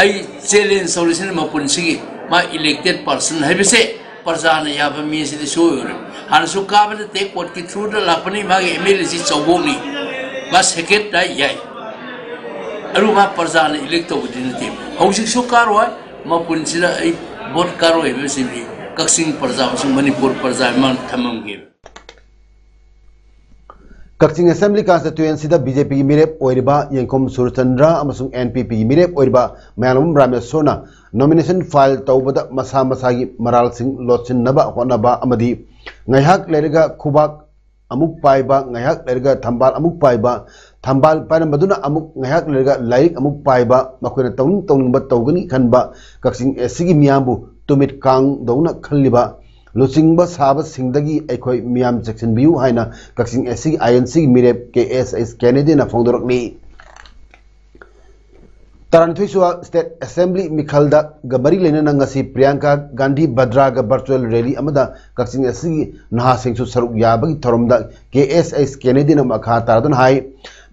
ꯑꯩ challenge ꯇꯧꯔꯤꯁꯤꯅ ꯃꯄꯨꯟꯁꯤꯒꯤ ꯃꯥ elected person ꯍꯥꯏꯕꯁꯦ ꯄ꯭ꯔꯖꯥꯅ ꯌꯥꯕ ꯃꯤꯁꯤꯗꯤ ꯁꯣꯏ ꯑꯣꯏꯔꯣꯏ꯫ ꯍꯥꯟꯅꯁꯨ ꯀꯥꯕ ꯅꯠꯇꯦ, courtꯀꯤ throughꯗ ꯂꯥꯛꯄꯅꯤ, ꯃꯥꯒꯤ MLAꯁꯤ ꯆꯥꯎꯕꯣꯛꯅꯤ, ꯃꯥ second ꯇꯥꯏ ꯌꯥꯏ꯫ ꯑꯗꯨ ꯃꯥ ꯄ꯭ꯔꯖꯥꯅ elect ꯇꯧꯕꯗꯤ ꯅꯠꯇꯦ꯫ ꯍꯧꯖꯤꯛꯁꯨ ꯀꯥꯔꯣꯏ, ꯃꯄꯨꯟꯁꯤꯗ ꯑꯩ vote ꯀꯥꯔꯣꯏ ꯍꯥꯏꯕꯁꯤꯗꯤ ꯀꯛꯆꯤꯡ ꯄ꯭ꯔꯖꯥ ꯑꯃꯁꯨꯡ ꯃꯅꯤꯄꯨꯔ ꯄ꯭ꯔꯖꯥ ꯃꯥꯡ ꯊꯝꯃꯝꯒꯦ꯫ ꯀꯛꯆꯤꯡ Assembly Constituencyꯗ BJPꯒꯤ ꯃꯤꯔꯦꯞ ꯑꯣꯏꯔꯤꯕ ꯌꯦꯡꯈꯣꯝ ꯁꯨꯔꯆꯟꯗ꯭ꯔ ꯑꯃꯁꯨꯡ NPPꯒꯤ ꯃꯤꯔꯦꯞ ꯑꯣꯏꯔꯤꯕ ꯃꯌꯥꯝꯂꯝ ꯔꯥꯃꯦꯁꯣꯔꯅ nomination file ꯇꯧꯕꯗ ꯃꯁꯥ ꯃꯁꯥꯒꯤ ꯃꯔꯥꯜꯁꯤꯡ ꯂꯣꯠꯁꯤꯟꯅꯕ ꯍꯣꯠꯅꯕ ꯑꯃꯗꯤ ꯉꯥꯏꯍꯥꯛ ꯂꯩꯔꯒ ꯈꯨꯕꯥꯛ ꯑꯃꯨꯛ ꯄꯥꯏꯕ, ꯉꯥꯏꯍꯥꯛ ꯂꯩꯔꯒ ꯊꯝꯕꯥꯜ ꯑꯃꯨꯛ ꯄꯥꯏꯕ, ꯊꯝꯕꯥꯜ ꯄꯥꯏꯔꯝꯕꯗꯨꯅ ꯑꯃꯨꯛ ꯉꯥꯏꯍꯥꯛ ꯂꯩꯔꯒ ꯂꯥꯏꯔꯤꯛ ꯑꯃꯨꯛ ꯄꯥꯏꯕ, ꯃꯈꯣꯏꯅ ꯇꯧꯅꯤꯡ ꯇꯧꯅꯤꯡꯕ ꯇꯧꯒꯅꯤ ꯈꯟꯕ ꯀꯛꯆꯤꯡ ꯑꯦꯁ ꯁꯤꯒꯤ ꯃꯤꯌꯥꯝꯕꯨ ꯇꯨꯃꯤꯠ ꯀꯥꯡꯗꯧꯅ ꯈꯜꯂꯤꯕ ꯂꯨꯆꯤꯡꯕ ꯁꯥꯕꯁꯤꯡꯗꯒꯤ ꯑꯩꯈꯣꯏ ꯃꯤꯌꯥꯝ ꯆꯦꯛꯁꯤꯟꯕꯤꯌꯨ ꯍꯥꯏꯅ ꯀꯛꯆꯤꯡ ꯑꯦꯁ ꯁꯤꯒꯤ ꯑꯥꯏ ꯑꯦꯟ ꯁꯤꯒꯤ ꯃꯤꯔꯦꯞ ꯀꯦ ꯑꯦꯁ ꯑꯩꯆ ꯀꯦꯅꯦꯗꯤꯅ ꯐꯣꯡꯗꯣꯔꯛꯂꯤ꯫ ꯇꯔꯥꯅꯤꯊꯣꯏꯁꯨꯕ ꯁ꯭ꯇꯦꯠ ꯑꯦꯁꯦꯝꯕ꯭ꯂꯤ ꯃꯤꯈꯜꯗꯒ ꯃꯔꯤ ꯂꯩꯅꯅ ꯉꯁꯤ ꯄ꯭ꯔꯤꯌꯥꯡꯀꯥ ꯒꯥꯟꯙꯤ ꯚꯗ꯭ꯔꯥꯒ ꯚꯔꯆꯨꯋꯦꯜ ꯔꯦꯂꯤ ꯑꯃꯗ ꯀꯛꯆꯤꯡ ꯑꯁꯤꯒꯤ ꯅꯍꯥꯁꯤꯡꯁꯨ ꯁꯔꯨꯛ ꯌꯥꯕꯒꯤ ꯊꯧꯔꯝꯗ ꯀꯦ ꯑꯦꯁ ꯑꯩꯆ ꯀꯦꯅꯦꯗꯤꯅ ꯃꯈꯥ ꯇꯥꯔꯗꯨꯅ ꯍꯥꯏ,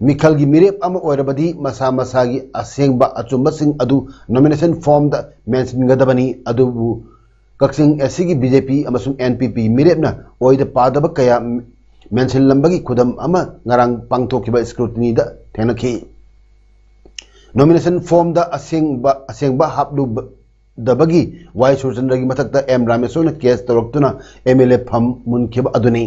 ꯃꯤꯈꯜꯒꯤ ꯃꯤꯔꯦꯞ ꯑꯃ ꯑꯣꯏꯔꯕꯗꯤ ꯃꯁꯥ ꯃꯁꯥꯒꯤ ꯑꯁꯦꯡꯕ ꯑꯆꯨꯝꯕꯁꯤꯡ ꯑꯗꯨ ꯅꯣꯃꯤꯅꯦꯁꯟ ꯐꯣꯔꯝꯗ ꯃꯦꯟꯁꯤꯟꯒꯗꯕꯅꯤ꯫ ꯑꯗꯨꯕꯨ ꯀꯛꯆꯤꯡ ꯑꯦꯁ ꯁꯤꯒꯤ ꯕꯤ ꯖꯦ ꯄꯤ ꯑꯃꯁꯨꯡ ꯑꯦꯟ ꯄꯤ ꯄꯤ ꯃꯤꯔꯦꯞꯅ ꯑꯣꯏꯗ ꯄꯥꯗꯕ ꯀꯌꯥ ꯃꯦꯟꯁꯤꯜꯂꯝꯕꯒꯤ ꯈꯨꯗꯝ ꯑꯃ ꯉꯔꯥꯡ ꯄꯥꯡꯊꯣꯛꯈꯤꯕ ꯁ꯭ꯀ꯭ꯔꯨꯇꯤꯅꯤꯗ ꯊꯦꯡꯅꯈꯤ꯫ ꯅꯣꯃꯤꯅꯦꯁꯟ ꯐꯣꯔꯝꯗ ꯑꯁꯦꯡꯕ ꯑꯁꯦꯡꯕ ꯍꯥꯞꯂꯨꯗꯕꯒꯤ ꯋꯥꯏ ꯁꯨꯔꯆꯟꯗ꯭ꯔꯒꯤ ꯃꯊꯛꯇ ꯑꯦꯝ ꯔꯥꯃꯦꯁꯣꯔꯅ ꯀꯦꯁ ꯇꯧꯔꯛꯇꯨꯅ ꯑꯦꯝ ꯑꯦꯜ ꯑꯦ ꯐꯝ ꯃꯨꯟꯈꯤꯕ ꯑꯗꯨꯅꯤ꯫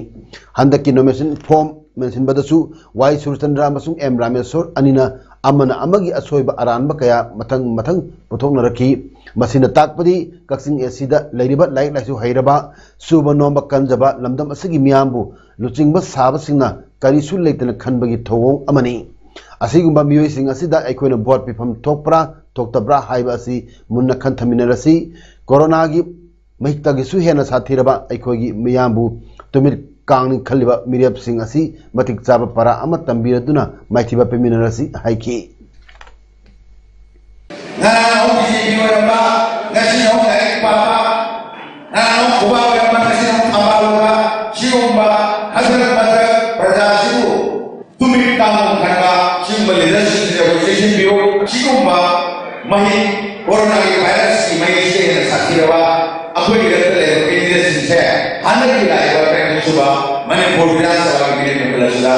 ꯍꯟꯗꯛꯀꯤ ꯅꯣꯃꯤꯅꯦꯁꯟ ꯐꯣꯔꯝ ꯃꯦꯟꯁꯤꯟꯕꯗꯁꯨ ꯋꯥꯏ ꯁꯨꯔꯆꯟꯗ꯭ꯔ ꯑꯃꯁꯨꯡ ꯑꯦꯝ ꯔꯥꯃꯦꯁꯣꯔ ꯑꯅꯤꯅ ꯑꯃꯅ ꯑꯃꯒꯤ ꯑꯁꯣꯏꯕ ꯑꯔꯥꯟꯕ ꯀꯌꯥ ꯃꯊꯪ ꯃꯊꯪ ꯄꯨꯊꯣꯛꯅꯔꯛꯈꯤ꯫ ꯃꯁꯤꯅ ꯇꯥꯛꯄꯗꯤ ꯀꯛꯆꯤꯡ ꯑꯦꯁ ꯁꯤꯗ ꯂꯩꯔꯤꯕ ꯂꯥꯏꯔꯤꯛ ꯂꯥꯏꯁꯨ ꯍꯩꯔꯕ, ꯁꯨꯕ ꯅꯣꯝꯕ ꯀꯟꯖꯕ ꯂꯝꯗꯝ ꯑꯁꯤꯒꯤ ꯃꯤꯌꯥꯝꯕꯨ ꯂꯨꯆꯤꯡꯕ ꯁꯥꯕꯁꯤꯡꯅ ꯀꯔꯤꯁꯨ ꯂꯩꯇꯅ ꯈꯟꯕꯒꯤ ꯊꯧꯑꯣꯡ ꯑꯃꯅꯤ꯫ ꯑꯁꯤꯒꯨꯝꯕ ꯃꯤꯑꯣꯏꯁꯤꯡ ꯑꯁꯤꯗ ꯑꯩꯈꯣꯏꯅ ꯚꯣꯠ ꯄꯤꯐꯝ ꯊꯣꯛꯄ꯭ꯔꯥ ꯊꯣꯛꯇꯕ꯭ꯔꯥ ꯍꯥꯏꯕ ꯑꯁꯤ ꯃꯨꯟꯅ ꯈꯟꯊꯃꯤꯟꯅꯔꯁꯤ꯫ ꯀꯣꯔꯣꯅꯥꯒꯤ ꯃꯍꯤꯛꯇꯒꯤꯁꯨ ꯍꯦꯟꯅ ꯁꯥꯊꯤꯔꯕ ꯑꯩꯈꯣꯏꯒꯤ ꯃꯤꯌꯥꯝꯕꯨ ꯇꯨꯃꯤꯠ ꯀꯥꯡꯅꯤ ꯈꯜꯂꯤꯕ ꯃꯤꯔꯦꯞꯁꯤꯡ ꯑꯁꯤ ꯃꯇꯤꯛ ꯆꯥꯕ ꯄꯔꯥ ꯑꯃ ꯇꯝꯕꯤꯔꯗꯨꯅ ꯃꯥꯏꯊꯤꯕ ꯄꯤꯃꯤꯟꯅꯔꯁꯤ ꯍꯥꯏꯈꯤ꯫ ꯉꯔꯥꯡ ꯑꯃꯨꯛ ꯕꯤ ꯖꯦ ꯄꯤ ꯑꯣꯏꯔꯝꯕ, ꯉꯁꯤ ꯑꯃꯨꯛ ꯂꯥꯏꯔꯤꯛ ꯄꯥꯕ, ꯉꯔꯥꯡ ꯑꯃꯨꯛ ꯈꯨꯕꯥꯛ ꯑꯣꯏꯔꯝꯕ, ꯉꯁꯤ ꯑꯃꯨꯛ ꯊꯝꯕꯥꯜ ꯑꯣꯏꯔꯝꯕ, ꯁꯤꯒꯨꯝꯕ ꯍꯟꯗꯛ ꯃꯊꯛ ꯄ꯭ꯔꯖꯥꯁꯤꯕꯨ ꯇꯨꯃꯤꯠ ꯀꯥꯡꯕꯨ ꯈꯟꯕ ꯁꯤꯒꯨꯝꯕ ꯂꯤꯗꯔꯁꯤꯡꯁꯤꯗ ꯑꯩꯈꯣꯏ ꯆꯦꯛꯁꯤꯟꯕꯤꯌꯨ꯫ ꯁꯤꯒꯨꯝꯕ ꯃꯍꯤꯛ, ꯀꯣꯔꯣꯅꯥꯒꯤ ꯚꯥꯏꯔꯁꯀꯤ ꯃꯍꯤꯛꯁꯤꯗ ꯍꯦꯟꯅ ꯁꯥꯊꯤꯔꯕ ꯑꯩꯈꯣꯏꯒꯤ ꯂꯩꯔꯛꯇ ꯂꯩꯔꯤꯕ ꯀꯦꯟꯗꯤꯗꯦꯠꯁꯤꯡꯁꯦ ꯍꯟꯗꯛꯀꯤ ꯂꯥꯛꯏꯕ ꯇꯔꯥꯅꯤꯊꯣꯏ ꯁꯨꯕ ꯃꯅꯤꯄꯨꯔ ꯕꯤꯙꯥꯟ ꯁꯚꯥꯒꯤ ꯃꯤꯔꯦꯞ ꯃꯤꯈꯜ ꯑꯁꯤꯗ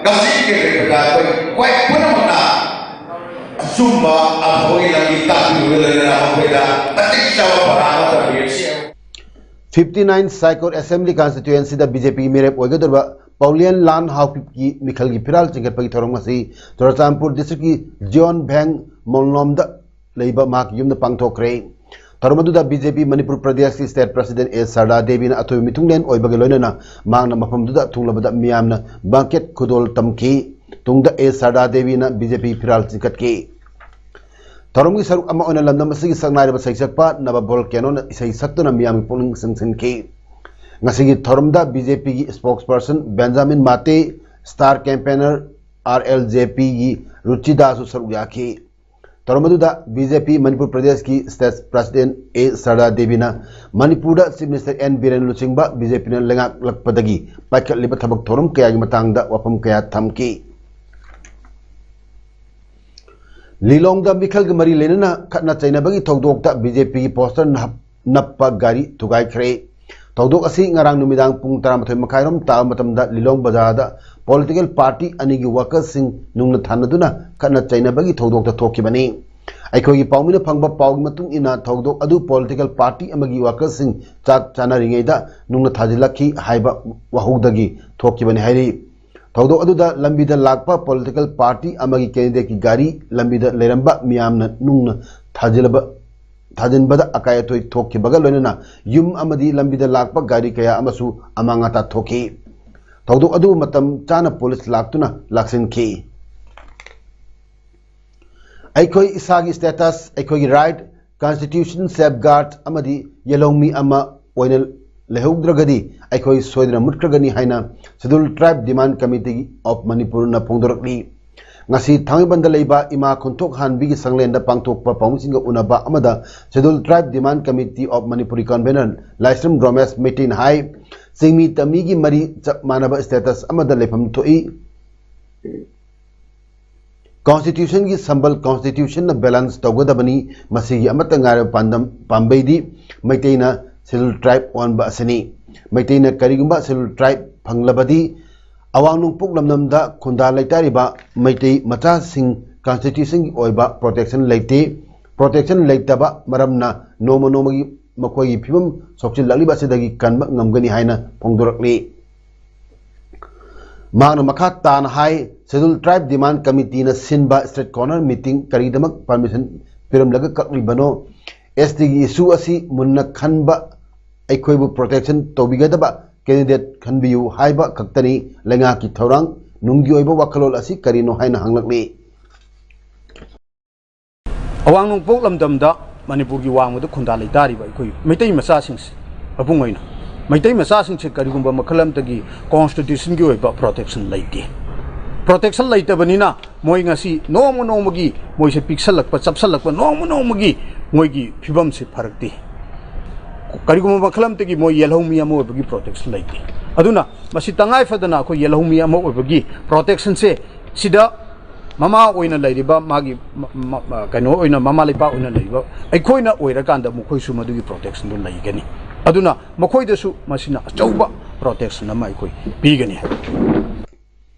ꯀꯛꯆꯤꯡꯒꯤ ꯂꯩꯔꯛꯇ ꯑꯩꯈꯣꯏ ꯈ꯭ꯋꯥꯏ ꯄꯨꯝꯅꯃꯛꯅ ꯑꯆꯨꯝꯕ ꯑꯐꯕꯒꯤ ꯂꯝꯕꯤ ꯇꯥꯛꯄꯤꯕꯒ ꯂꯣꯏꯅꯅ ꯃꯈꯣꯏꯗ ꯃꯇꯤꯛ ꯆꯥꯕ ꯄꯔꯥ ꯑꯃ ꯇꯝꯕꯤꯔꯁꯤ꯫ ꯐꯤꯐꯇꯤ ꯅꯥꯏꯟ ꯁꯥꯏꯀꯣꯠ ꯑꯦꯁꯦꯝꯕ꯭ꯂꯤ ꯀꯟꯁꯇꯤꯇ꯭ꯋꯦꯟꯁꯤꯗ ꯕꯤ ꯖꯦ ꯄꯤꯒꯤ ꯃꯤꯔꯦꯞ ꯑꯣꯏꯒꯗꯧꯔꯤꯕ ꯄꯥꯎꯂꯤꯌꯥꯟ ꯂꯥꯟ ꯍꯥꯎꯀꯤꯞꯀꯤ ꯃꯤꯈꯜꯒꯤ ꯐꯤꯔꯥꯜ ꯆꯤꯡꯈꯠꯄꯒꯤ ꯊꯧꯔꯝ ꯑꯁꯤ ꯆꯨꯔꯆꯥꯟꯄꯨꯔ ꯗꯤꯁꯇ꯭ꯔꯤꯛꯀꯤ ꯖꯤꯌꯣꯟ ꯚꯦꯡ ꯃꯣꯟꯂꯣꯝꯗ ꯂꯩꯕ ꯃꯍꯥꯛꯀꯤ ꯌꯨꯝꯗ ꯄꯥꯡꯊꯣꯛꯈ꯭ꯔꯦ꯫ ꯊꯧꯔꯝ ꯑꯗꯨꯗ ꯕꯤ ꯖꯦ ꯄꯤ ꯃꯅꯤꯄꯨꯔ ꯄ꯭ꯔꯗꯦꯁꯀꯤ state president ꯑꯦ ꯁꯔꯗꯥ ꯗꯦꯕꯤꯅ ꯑꯊꯣꯏꯕ ꯃꯤꯊꯨꯡꯂꯦꯟ ꯑꯣꯏꯕꯒ ꯂꯣꯏꯅꯅ ꯃꯍꯥꯛꯅ ꯃꯐꯝꯗꯨꯗ ꯊꯨꯡꯂꯕꯗ ꯃꯤꯌꯥꯝꯅ blanket ꯈꯨꯗꯣꯜ ꯇꯝꯈꯤ꯫ ꯇꯨꯡꯗ ꯑꯦ ꯁꯔꯗꯥ ꯗꯦꯕꯤꯅ ꯕꯤ ꯖꯦ ꯄꯤ ꯐꯤꯔꯥꯜ ꯆꯤꯡꯈꯠꯈꯤ꯫ ꯊꯧꯔꯝꯒꯤ ꯁꯔꯨꯛ ꯑꯃ ꯑꯣꯏꯅ ꯂꯝꯗꯝ ꯑꯁꯤꯒꯤ ꯁꯛꯅꯥꯏꯔꯕ ꯁꯩꯁꯛꯄ ꯅꯕ ꯚꯣꯜꯀꯦꯅꯣꯅ ꯏꯁꯩ ꯁꯛꯇꯨꯅ ꯃꯤꯌꯥꯝꯒꯤ ꯄꯨꯛꯅꯤꯡ ꯆꯤꯡꯁꯤꯟꯈꯤ꯫ ꯉꯁꯤꯒꯤ ꯊꯧꯔꯝꯗ ꯕꯤ ꯖꯦ ꯄꯤꯒꯤ spokesperson Benjamin Mate, star campaigner R L J ꯄꯤꯒꯤ ꯔꯨꯆꯤꯗꯥꯁꯨ ꯁꯔꯨꯛ ꯌꯥꯈꯤ꯫ ꯊꯧꯔꯝ ꯑꯗꯨꯗ ꯕꯤ ꯖꯦ ꯄꯤ ꯃꯅꯤꯄꯨꯔ ꯄ꯭ꯔꯗꯦꯁꯀꯤ state president ꯑꯦ ꯁꯔꯗꯥ ꯗꯦꯕꯤꯅ ꯃꯅꯤꯄꯨꯔꯗ Chief Minister ꯑꯦꯟ ꯕꯤꯔꯦꯟ ꯂꯨꯆꯤꯡꯕ ꯕꯤ ꯖꯦ ꯄꯤꯅ ꯂꯩꯉꯥꯛꯂꯛꯄꯗꯒꯤ ꯄꯥꯏꯈꯠꯂꯤꯕ ꯊꯕꯛ ꯊꯧꯔꯝ ꯀꯌꯥꯒꯤ ꯃꯇꯥꯡꯗ ꯋꯥꯐꯝ ꯀꯌꯥ ꯊꯝꯈꯤ꯫ ꯂꯤꯂꯣꯡꯗ ꯃꯤꯈꯜꯒ ꯃꯔꯤ ꯂꯩꯅꯅ ꯈꯠꯅ ꯆꯩꯅꯕꯒꯤ ꯊꯧꯗꯣꯛꯇ ꯕꯤ ꯖꯦ ꯄꯤꯒꯤ poster ꯅꯞ-, ꯅꯞꯄ ꯒꯥꯔꯤ ꯊꯨꯒꯥꯏꯈ꯭ꯔꯦ꯫ ꯊꯧꯗꯣꯛ ꯑꯁꯤ ꯉꯔꯥꯡ ꯅꯨꯃꯤꯗꯥꯡ ꯄꯨꯡ ꯇꯔꯥꯃꯥꯊꯣꯏ ꯃꯈꯥꯏꯔꯣꯝ ꯇꯥꯕ ꯃꯇꯝꯗ ꯂꯤꯂꯣꯡ ꯕꯖꯥꯔꯗ political party ꯑꯅꯤꯒꯤ workersꯁꯤꯡ ꯅꯨꯡꯅ ꯊꯥꯅꯗꯨꯅ ꯈꯠꯅ ꯆꯩꯅꯕꯒꯤ ꯊꯧꯗꯣꯛꯇ ꯊꯣꯛꯈꯤꯕꯅꯤ꯫ ꯑꯩꯈꯣꯏꯒꯤ ꯄꯥꯎꯃꯤꯅ ꯐꯪꯕ ꯄꯥꯎꯒꯤ ꯃꯇꯨꯡ ꯏꯟꯅ, ꯊꯧꯗꯣꯛ ꯑꯗꯨ political party ꯑꯃꯒꯤ workersꯁꯤꯡ ꯆꯥꯛ ꯆꯥꯅꯔꯤꯉꯩꯗ ꯅꯨꯡꯅ ꯊꯥꯖꯤꯜꯂꯛꯈꯤ ꯍꯥꯏꯕ ꯋꯥꯍꯧꯗꯒꯤ ꯊꯣꯛꯈꯤꯕꯅꯤ ꯍꯥꯏꯔꯤ꯫ ꯊꯧꯗꯣꯛ ꯑꯗꯨꯗ ꯂꯝꯕꯤꯗ ꯂꯥꯛꯄ political party ꯑꯃꯒꯤ candidateꯀꯤ ꯒꯥꯔꯤ ꯂꯝꯕꯤꯗ ꯂꯩꯔꯝꯕ ꯃꯤꯌꯥꯝꯅ ꯅꯨꯡꯅ ꯊꯥꯖꯤꯜꯂꯕ-, ꯊꯥꯖꯤꯟꯕꯗ ꯑꯀꯥꯏ ꯑꯇꯣꯏ ꯊꯣꯛꯈꯤꯕꯒ ꯂꯣꯏꯅꯅ ꯌꯨꯝ ꯑꯃꯗꯤ ꯂꯝꯕꯤꯗ ꯂꯥꯛꯄ ꯒꯥꯔꯤ ꯀꯌꯥ ꯑꯃꯁꯨ ꯑꯃꯥꯡ ꯑꯇꯥ ꯊꯣꯛꯈꯤ꯫ ꯊꯧꯗꯣꯛ ꯑꯗꯨ ꯃꯇꯝ ꯆꯥꯅ police ꯂꯥꯛꯇꯨꯅ ꯂꯥꯛꯁꯤꯟꯈꯤ꯫ ꯑꯩꯈꯣꯏ ꯏꯁꯥꯒꯤ status, ꯑꯩꯈꯣꯏꯒꯤ right, constitution safeguard ꯑꯃꯗꯤ ꯌꯦꯜꯍꯧꯃꯤ ꯑꯃ ꯑꯣꯏꯅ ꯂꯩꯍꯧꯗ꯭ꯔꯒꯗꯤ ꯑꯩꯈꯣꯏ ꯁꯣꯏꯗꯅ ꯃꯨꯠꯈ꯭ꯔꯒꯅꯤ ꯍꯥꯏꯅ Scheduled Tribe Demand Committee of Manipurꯅ ꯐꯣꯡꯗꯣꯔꯛꯂꯤ꯫ ꯉꯁꯤ ꯊꯥꯡꯃꯩꯕꯟꯗ ꯂꯩꯕ ꯏꯃꯥ ꯈꯨꯟꯊꯣꯛ ꯍꯥꯟꯕꯤꯒꯤ ꯁꯪꯂꯦꯟꯗ ꯄꯥꯡꯊꯣꯛꯄ ꯄꯥꯎꯃꯤꯁꯤꯡꯒ ꯎꯅꯕ ꯑꯃꯗ Scheduled Tribe Demand Committee of Manipurꯒꯤ convener ꯂꯥꯏꯁ꯭ꯔꯝ ꯔꯣꯃꯦꯁ ꯃꯩꯇꯩꯅ ꯍꯥꯏ, ꯆꯤꯡꯃꯤ ꯇꯝꯃꯤꯒꯤ ꯃꯔꯤ ꯆꯞ ꯃꯥꯟꯅꯕ status ꯑꯃꯗ ꯂꯩꯐꯝ ꯊꯣꯛꯏ꯫ Constitutionꯒꯤ ꯁꯝꯕꯜ Constitutionꯅ balance ꯇꯧꯒꯗꯕꯅꯤ꯫ ꯃꯁꯤꯒꯤ ꯑꯃꯠꯇ ꯉꯥꯏꯔꯕ ꯄꯥꯟꯗꯝ, ꯄꯥꯝꯕꯩꯗꯤ ꯃꯩꯇꯩꯅ Scheduled Tribe ꯑꯣꯟꯕ ꯑꯁꯤꯅꯤ꯫ ꯃꯩꯇꯩꯅ ꯀꯔꯤꯒꯨꯝꯕ Scheduled Tribe ꯐꯪꯂꯕꯗꯤ, ꯑꯋꯥꯡ ꯅꯣꯡꯄꯣꯛ ꯂꯝꯗꯝꯗ ꯈꯨꯟꯗꯥ ꯂꯩꯇꯥꯔꯤꯕ ꯃꯩꯇꯩ ꯃꯆꯥꯁꯤꯡ Constitutionꯒꯤ ꯑꯣꯏꯕ protection ꯂꯩꯇꯦ꯫ Protection ꯂꯩꯇꯕ ꯃꯔꯝꯅ ꯅꯣꯡꯃ ꯅꯣꯡꯃꯒꯤ ꯃꯈꯣꯏꯒꯤ ꯐꯤꯕꯝ ꯁꯣꯛꯆꯤꯜꯂꯛꯂꯤꯕ ꯑꯁꯤꯗꯒꯤ ꯀꯟꯕ ꯉꯝꯒꯅꯤ ꯍꯥꯏꯅ ꯐꯣꯡꯗꯣꯔꯛꯂꯤ꯫ ꯃꯍꯥꯛꯅ ꯃꯈꯥ ꯇꯥꯅ ꯍꯥꯏ, Scheduled Tribe Demand Committeeꯅ ꯁꯤꯟꯕ street corner meeting ꯀꯔꯤꯒꯤꯗꯃꯛ permission ꯄꯤꯔꯝꯂꯒ ꯀꯛꯂꯤꯕꯅꯣ? ꯑꯦꯁ ꯇꯤꯒꯤ ꯏꯁꯨ ꯑꯁꯤ ꯃꯨꯟꯅ ꯈꯟꯕ, ꯑꯩꯈꯣꯏꯕꯨ ꯄ꯭ꯔꯣꯇꯦꯛꯁꯟ ꯇꯧꯕꯤꯒꯗꯕ ꯀꯦꯟꯗꯤꯗꯦꯠ ꯈꯟꯕꯤꯌꯨ ꯍꯥꯏꯕ ꯈꯛꯇꯅꯤ꯫ ꯂꯩꯉꯥꯛꯀꯤ ꯊꯧꯔꯥꯡ ꯅꯨꯡꯒꯤ ꯑꯣꯏꯕ ꯋꯥꯈꯜꯂꯣꯟ ꯑꯁꯤ ꯀꯔꯤꯅꯣ ꯍꯥꯏꯅ ꯍꯪꯂꯛꯂꯤ꯫ ꯑꯋꯥꯡ ꯅꯣꯡꯄꯣꯛ ꯂꯝꯗꯝꯗ ꯃꯅꯤꯄꯨꯔꯒꯤ ꯋꯥꯡꯃꯗ ꯈꯨꯟꯗꯥ ꯂꯩꯇꯥꯔꯤꯕ ꯑꯩꯈꯣꯏ ꯃꯩꯇꯩ ꯃꯆꯥꯁꯤꯡꯁꯦ, ꯃꯄꯨꯡ ꯑꯣꯏꯅ ꯃꯩꯇꯩ ꯃꯆꯥꯁꯤꯡꯁꯦ ꯀꯔꯤꯒꯨꯝꯕ ꯃꯈꯜ ꯑꯃꯠꯇꯒꯤ ꯀꯣꯟꯁꯇꯤꯇ꯭ꯌꯨꯁꯟꯒꯤ ꯑꯣꯏꯕ ꯄ꯭ꯔꯣꯇꯦꯛꯁꯟ ꯂꯩꯇꯦ꯫ ꯄ꯭ꯔꯣꯇꯦꯛꯁꯟ ꯂꯩꯇꯕꯅꯤꯅ ꯃꯣꯏ ꯉꯁꯤ ꯅꯣꯡꯃ ꯅꯣꯡꯃꯒꯤ ꯃꯣꯏꯁꯦ ꯄꯤꯛꯁꯜꯂꯛꯄ, ꯆꯞꯁꯜꯂꯛꯄ, ꯅꯣꯡꯃ ꯅꯣꯡꯃꯒꯤ ꯃꯣꯏꯒꯤ ꯐꯤꯕꯝꯁꯦ ꯐꯔꯛꯇꯦ꯫ ꯀꯔꯤꯒꯨꯝꯕ ꯃꯈꯜ ꯑꯃꯠꯇꯒꯤ ꯃꯣꯏ ꯌꯦꯜꯍꯧꯃꯤ ꯑꯃ ꯑꯣꯏꯕꯒꯤ ꯄ꯭ꯔꯣꯇꯦꯛꯁꯟ ꯂꯩꯇꯦ꯫ ꯑꯗꯨꯅ ꯃꯁꯤ ꯇꯉꯥꯏ ꯐꯗꯅ ꯑꯩꯈꯣꯏ ꯌꯦꯜꯍꯧꯃꯤ ꯑꯃ ꯑꯣꯏꯕꯒꯤ ꯄ꯭ꯔꯣꯇꯦꯛꯁꯟꯁꯦ ꯁꯤꯗ ꯃꯃꯥ ꯑꯣꯏꯅ ꯂꯩꯔꯤꯕ ꯃꯥꯒꯤ ꯃ-, ꯃ-, ꯃ-, ꯀꯩꯅꯣ ꯑꯣꯏꯅ ꯃꯃꯥ ꯂꯩꯄꯥꯛ ꯑꯣꯏꯅ ꯂꯩꯔꯤꯕ ꯑꯩꯈꯣꯏꯅ ꯑꯣꯏꯔꯀꯥꯟꯗ ꯃꯈꯣꯏꯁꯨ ꯃꯗꯨꯒꯤ ꯄ꯭ꯔꯣꯇꯦꯛꯁꯟꯗꯨ ꯂꯩꯒꯅꯤ꯫ ꯑꯗꯨꯅ ꯃꯈꯣꯏꯗꯁꯨ ꯃꯁꯤꯅ ꯑꯆꯧꯕ ꯄ꯭ꯔꯣꯇꯦꯛꯁꯟ ꯑꯃ ꯑꯩꯈꯣꯏ ꯄꯤꯒꯅꯤ ꯍꯥꯏꯕ꯫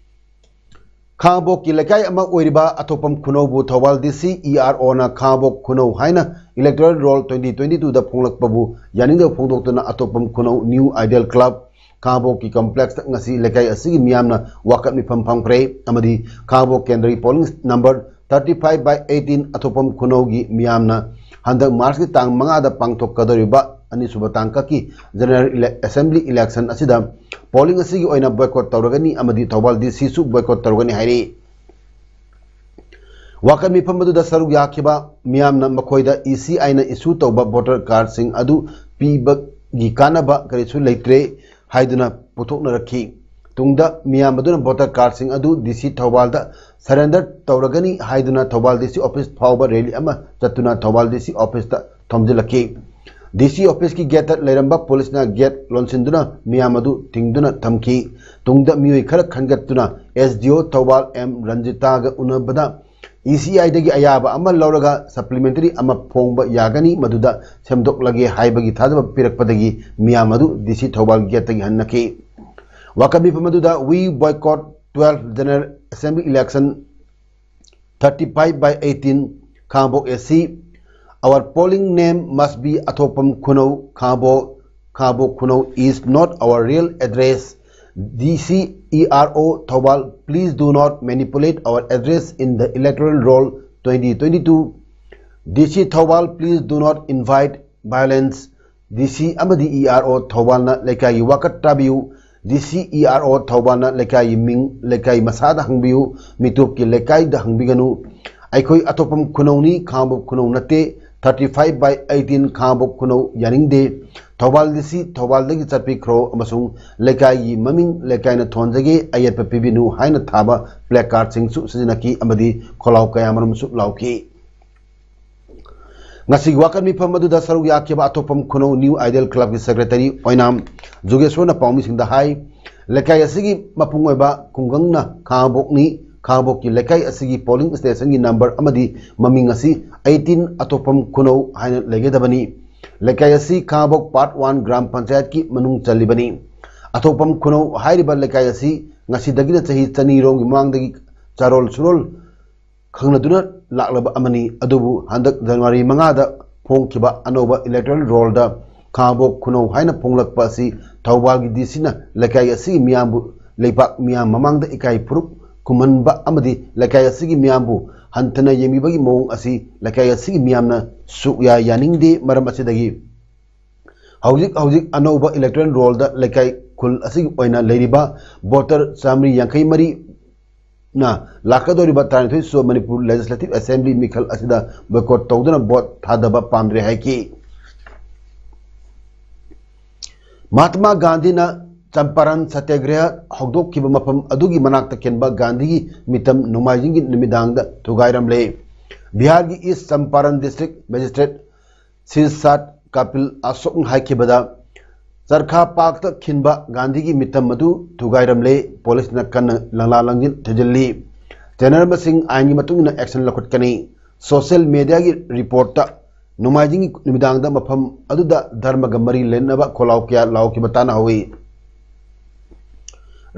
ꯈꯥꯉꯕꯣꯛꯀꯤ ꯂꯩꯀꯥꯏ ꯑꯃ ꯑꯣꯏꯔꯤꯕ ꯑꯊꯣꯛꯄꯝ ꯈꯨꯅꯧꯕꯨ ꯊꯧꯕꯥꯜ ꯗꯤ ꯁꯤ ꯏ ꯑꯥꯔ ꯑꯣꯅ ꯈꯥꯉꯕꯣꯛ ꯈꯨꯅꯧ ꯍꯥꯏꯅ ꯏꯂꯦꯛꯇꯣꯔꯦꯜ ꯔꯣꯜ ꯇ꯭ꯋꯦꯟꯇꯤ ꯇ꯭ꯋꯦꯟꯇꯤ ꯇꯨꯗ ꯐꯣꯡꯂꯛꯄꯕꯨ ꯌꯥꯅꯤꯡꯗꯕ ꯐꯣꯡꯗꯣꯛꯇꯨꯅ ꯑꯊꯣꯛꯄꯝ ꯈꯨꯅꯧ ꯅ꯭ꯌꯨ ꯑꯥꯏꯗꯤꯌꯦꯜ ꯀ꯭ꯂꯕ ꯈꯥꯉꯕꯣꯛꯀꯤ ꯀꯝꯄ꯭ꯂꯦꯛꯁꯇ ꯉꯁꯤ ꯂꯩꯀꯥꯏ ꯑꯁꯤꯒꯤ ꯃꯤꯌꯥꯝꯅ ꯋꯥꯀꯠ ꯃꯤꯐꯝ ꯐꯝꯈ꯭ꯔꯦ ꯑꯃꯗꯤ ꯈꯥꯉꯕꯣꯛ ꯀꯦꯟꯗ꯭ꯔꯒꯤ polling number thirty five by eighteen ꯑꯊꯣꯛꯄꯝ ꯈꯨꯅꯧꯒꯤ ꯃꯤꯌꯥꯝꯅ ꯍꯟꯗꯛ ꯃꯥꯔꯆꯀꯤ ꯇꯥꯡ ꯃꯉꯥꯗ ꯄꯥꯡꯊꯣꯛꯀꯗꯧꯔꯤꯕ ꯑꯅꯤꯁꯨꯕ ꯇꯥꯡꯀꯛꯀꯤ ꯖꯦꯅꯔꯦꯜ ꯏꯂꯦꯛ-, ꯑꯦꯁꯦꯝꯕ꯭ꯂꯤ ꯏꯂꯦꯛꯁꯟ ꯑꯁꯤꯗ ꯄꯣꯂꯤꯡ ꯑꯁꯤꯒꯤ ꯑꯣꯏꯅ ꯕꯣꯏꯀꯣꯠ ꯇꯧꯔꯒꯅꯤ ꯑꯃꯗꯤ ꯊꯧꯕꯥꯜ ꯗꯤ ꯁꯤꯁꯨ ꯕꯣꯏꯀꯣꯠ ꯇꯧꯔꯒꯅꯤ ꯍꯥꯏꯔꯤ꯫ ꯋꯥꯀꯠ ꯃꯤꯐꯝ ꯑꯗꯨꯗ ꯁꯔꯨꯛ ꯌꯥꯈꯤꯕ ꯃꯤꯌꯥꯝꯅ ꯃꯈꯣꯏꯗ ꯏ ꯁꯤ ꯑꯥꯏꯅ ꯏꯁꯨ ꯇꯧꯕ ꯚꯣꯇꯔ ꯀꯥꯔꯗꯁꯤꯡ ꯑꯗꯨ ꯄꯤꯕꯒꯤ ꯀꯥꯟꯅꯕ ꯀꯔꯤꯁꯨ ꯂꯩꯇ꯭ꯔꯦ ꯍꯥꯏꯗꯨꯅ ꯄꯨꯊꯣꯛꯅꯔꯛꯈꯤ꯫ ꯇꯨꯡꯗ ꯃꯤꯌꯥꯝ ꯑꯗꯨꯅ ꯚꯣꯇꯔ ꯀꯥꯔꯗꯁꯤꯡ ꯑꯗꯨ ꯗꯤ ꯁꯤ ꯊꯧꯕꯥꯜꯗ ꯁꯔꯦꯟꯗꯔ ꯇꯧꯔꯒꯅꯤ ꯍꯥꯏꯗꯨꯅ ꯊꯧꯕꯥꯜ ꯗꯤ ꯁꯤ ꯑꯣꯐꯤꯁ ꯐꯥꯎꯕ ꯔꯦꯂꯤ ꯑꯃ ꯆꯠꯇꯨꯅ ꯊꯧꯕꯥꯜ ꯗꯤ ꯁꯤ ꯑꯣꯐꯤꯁꯇ ꯊꯣꯝꯖꯤꯜꯂꯛꯈꯤ꯫ ꯗꯤ ꯁꯤ ꯑꯣꯐꯤꯁꯀꯤ ꯒꯦꯠꯇ ꯂꯩꯔꯝꯕ ꯄꯨꯂꯤꯁꯅ ꯒꯦꯠ ꯂꯣꯟꯁꯤꯟꯗꯨꯅ ꯃꯤꯌꯥꯝ ꯑꯗꯨ ꯊꯤꯡꯗꯨꯅ ꯊꯝꯈꯤ꯫ ꯇꯨꯡꯗ ꯃꯤꯑꯣꯏ ꯈꯔ ꯈꯟꯒꯠꯇꯨꯅ ꯑꯦꯁ ꯗꯤ ꯑꯣ ꯊꯧꯕꯥꯜ ꯑꯦꯝ ꯔꯟꯖꯤꯇꯥꯒ ꯎꯅꯕꯗ ꯏ ꯁꯤ ꯑꯥꯏꯗꯒꯤ ꯑꯌꯥꯕ ꯑꯃ ꯂꯧꯔꯒ ꯁꯄ꯭ꯂꯤꯃꯦꯟꯇꯔꯤ ꯑꯃ ꯐꯣꯡꯕ ꯌꯥꯒꯅꯤ, ꯃꯗꯨꯗ ꯁꯦꯝꯗꯣꯛꯂꯒꯦ ꯍꯥꯏꯕꯒꯤ ꯊꯥꯖꯕ ꯄꯤꯔꯛꯄꯗꯒꯤ ꯃꯤꯌꯥꯝ ꯑꯗꯨ ꯗꯤ ꯁꯤ ꯊꯧꯕꯥꯜ ꯒꯦꯠꯇꯒꯤ ꯍꯟꯅꯈꯤ꯫ ꯋꯥꯀꯠ ꯃꯤꯐꯝ ꯑꯗꯨꯗ We Boycott twelve General Assembly Election thirty-five by eighteen, Khangabok A C. Our polling name must be Athopam Khunou, Khangabok, Khangabok Khunou is not our real address. D C E R O Thoubal, please do not manipulate our address in the electoral roll twenty twenty-two. ꯗꯤ ꯁꯤ Thoubal, please do not invite violence. ꯗꯤ ꯁꯤ ꯑꯃꯗꯤ E R ꯑꯣ ꯊꯧꯕꯥꯜꯅ ꯂꯩꯀꯥꯏꯒꯤ ꯋꯥꯀꯠ ꯇꯥꯕꯤꯌꯨ꯫ ꯗꯤ ꯁꯤ, E R ꯑꯣ ꯊꯧꯕꯥꯜꯅ ꯂꯩꯀꯥꯏꯒꯤ ꯃꯤꯡ, ꯂꯩꯀꯥꯏ ꯃꯁꯥꯗ ꯍꯪꯕꯤꯌꯨ, ꯃꯤꯇꯣꯞꯀꯤ ꯂꯩꯀꯥꯏꯗ ꯍꯪꯕꯤꯒꯅꯨ꯫ ꯑꯩꯈꯣꯏ ꯑꯇꯣꯞꯄꯝ ꯈꯨꯅꯧꯅꯤ, ꯈꯥꯉꯕꯣꯛ ꯈꯨꯅꯧ ꯅꯠꯇꯦ꯫ Thirty five by eighteen ꯈꯥꯉꯕꯣꯛ ꯈꯨꯅꯧ ꯌꯥꯅꯤꯡꯗꯦ꯫ ꯊꯧꯕꯥꯜ ꯗꯤ ꯁꯤ ꯊꯧꯕꯥꯜꯗꯒꯤ ꯆꯠꯄꯤꯈ꯭ꯔꯣ ꯑꯃꯁꯨꯡ ꯂꯩꯀꯥꯏꯒꯤ ꯃꯃꯤꯡ ꯂꯩꯀꯥꯏꯅ ꯊꯣꯟꯖꯒꯦ, ꯑꯌꯦꯠꯄ ꯄꯤꯕꯤꯅꯨ ꯍꯥꯏꯅ ꯊꯥꯕ placardꯁꯤꯡꯁꯨ ꯁꯤꯖꯤꯟꯅꯈꯤ ꯑꯃꯗꯤ ꯈꯣꯜꯂꯥꯎ ꯀꯌꯥꯃꯔꯨꯝꯁꯨ ꯂꯥꯎꯈꯤ꯫ ꯉꯁꯤꯒꯤ ꯋꯥꯀꯠ ꯃꯤꯐꯝ ꯑꯗꯨꯗ ꯁꯔꯨꯛ ꯌꯥꯈꯤꯕ ꯑꯇꯣꯞꯄꯝ ꯈꯨꯅꯧ New Ideal Clubꯀꯤ Secretary ꯑꯣꯏꯅꯥꯝ ꯖꯨꯒꯦꯁꯣꯔꯅ ꯄꯥꯎꯃꯤꯁꯤꯡꯗ ꯍꯥꯏ, ꯂꯩꯀꯥꯏ ꯑꯁꯤꯒꯤ ꯃꯄꯨꯡ ꯑꯣꯏꯕ ꯈꯨꯡꯒꯪꯅ ꯈꯥꯉꯕꯣꯛꯅꯤ꯫ ꯈꯥꯉꯕꯣꯛꯀꯤ ꯂꯩꯀꯥꯏ ꯑꯁꯤꯒꯤ polling stationꯒꯤ number ꯑꯃꯗꯤ ꯃꯃꯤꯡ ꯑꯁꯤ eighteen ꯑꯇꯣꯞꯄꯝ ꯈꯨꯅꯧ ꯍꯥꯏꯅ ꯂꯩꯒꯗꯕꯅꯤ꯫ ꯂꯩꯀꯥꯏ ꯑꯁꯤ ꯈꯥꯉꯕꯣꯛ Part One ꯒ꯭ꯔꯥꯝ ꯄꯟꯆꯥꯌꯠꯀꯤ ꯃꯅꯨꯡ ꯆꯜꯂꯤꯕꯅꯤ꯫ ꯑꯇꯣꯞꯄꯝ ꯈꯨꯅꯧ ꯍꯥꯏꯔꯤꯕ ꯂꯩꯀꯥꯏ ꯑꯁꯤ ꯉꯁꯤꯗꯒꯤꯅ ꯆꯍꯤ ꯆꯅꯤ ꯔꯣꯝꯒꯤ ꯃꯃꯥꯡꯗꯒꯤ ꯆꯥꯔꯣꯜ ꯁꯨꯔꯣꯜ ꯈꯪꯅꯗꯨꯅ ꯂꯥꯛꯂꯕ ꯑꯃꯅꯤ꯫ ꯑꯗꯨꯕꯨ ꯍꯟꯗꯛ ꯖꯅꯋꯥꯔꯤ ꯃꯉꯥꯗ ꯐꯣꯡꯈꯤꯕ ꯑꯅꯧꯕ electoral rollꯗ ꯈꯥꯉꯕꯣꯛ ꯈꯨꯅꯧ ꯍꯥꯏꯅ ꯐꯣꯡꯂꯛꯄ ꯑꯁꯤ ꯊꯧꯕꯥꯜꯒꯤ ꯗꯤ ꯁꯤꯅ ꯂꯩꯀꯥꯏ ꯑꯁꯤꯒꯤ ꯃꯤꯌꯥꯝꯕꯨ ꯂꯩꯄꯥꯛ ꯃꯤꯌꯥꯝ ꯃꯃꯥꯡꯗ ꯏꯀꯥꯏ ꯐꯨꯔꯨꯞ ꯈꯨꯝꯍꯟꯕ ꯑꯃꯗꯤ ꯂꯩꯀꯥꯏ ꯑꯁꯤꯒꯤ ꯃꯤꯌꯥꯝꯕꯨ ꯍꯟꯊꯅ ꯌꯦꯡꯕꯤꯕꯒꯤ ꯃꯑꯣꯡ ꯑꯁꯤ ꯂꯩꯀꯥꯏ ꯑꯁꯤꯒꯤ ꯃꯤꯌꯥꯝꯅ ꯁꯨꯛꯌꯥ ꯌꯥꯅꯤꯡꯗꯦ꯫ ꯃꯔꯝ ꯑꯁꯤꯗꯒꯤ ꯍꯧꯖꯤꯛ ꯍꯧꯖꯤꯛ ꯑꯅꯧꯕ electoral rollꯗ ꯂꯩꯀꯥꯏ ꯈꯨꯜ ꯑꯁꯤꯒꯤ ꯑꯣꯏꯅ ꯂꯩꯔꯤꯕ voter ꯆꯥꯃꯔꯤ ꯌꯥꯡꯈꯩ ꯃꯔꯤꯅ ꯂꯥꯛꯀꯗꯧꯔꯤꯕ ꯇꯔꯥꯅꯤꯊꯣꯏ ꯁꯨꯕ ꯃꯅꯤꯄꯨꯔ Legislative Assembly ꯃꯤꯈꯜ ꯑꯁꯤꯗ boycott ꯇꯧꯗꯨꯅ vote ꯊꯥꯗꯕ ꯄꯥꯝꯗ꯭ꯔꯦ ꯍꯥꯏꯈꯤ꯫ ꯃꯍꯥꯇꯃꯥ ꯒꯥꯟꯙꯤꯅ ꯆꯝꯄꯥꯔꯟ ꯁꯇ꯭ꯌꯒ꯭ꯔꯍ ꯍꯧꯗꯣꯛꯈꯤꯕ ꯃꯐꯝ ꯑꯗꯨꯒꯤ ꯃꯅꯥꯛꯇ ꯈꯤꯟꯕ ꯒꯥꯟꯙꯤꯒꯤ ꯃꯤꯇꯝ ꯅꯣꯡꯃꯥꯏꯖꯤꯡꯒꯤ ꯅꯨꯃꯤꯗꯥꯡꯗ ꯊꯨꯒꯥꯏꯔꯝꯂꯦ꯫ ꯕꯤꯍꯥꯔꯒꯤ East Champaran District Magistrate ꯁꯤꯔꯁꯥꯠ Kapil ꯑꯁꯣꯛꯅ ꯍꯥꯏꯈꯤꯕꯗ, ꯆꯔꯈꯥ ꯄꯥꯛꯇ ꯈꯤꯟꯕ ꯒꯥꯟꯙꯤꯒꯤ ꯃꯤꯇꯝ ꯑꯗꯨ ꯊꯨꯒꯥꯏꯔꯝꯂꯦ꯫ ꯄꯨꯂꯤꯁꯅ ꯀꯟꯅ ꯂꯪꯂꯥ ꯂꯪꯖꯤꯜ ꯊꯤꯖꯤꯜꯂꯤ꯫ ꯆꯦꯟꯅꯔꯝꯕꯁꯤꯡ ꯑꯥꯏꯟꯒꯤ ꯃꯇꯨꯡ ꯏꯟꯅ action ꯂꯧꯈꯠꯀꯅꯤ꯫ Social mediaꯒꯤ reportꯇ ꯅꯣꯡꯃꯥꯏꯖꯤꯡꯒꯤ ꯅꯨꯃꯤꯗꯥꯡꯗ ꯃꯐꯝ ꯑꯗꯨꯗ ꯙꯔꯃꯒ ꯃꯔꯤ ꯂꯩꯅꯕ ꯈꯣꯜꯂꯥꯎ ꯀꯌꯥ ꯂꯥꯎꯈꯤꯕ ꯇꯥꯟꯅꯍꯧꯏ꯫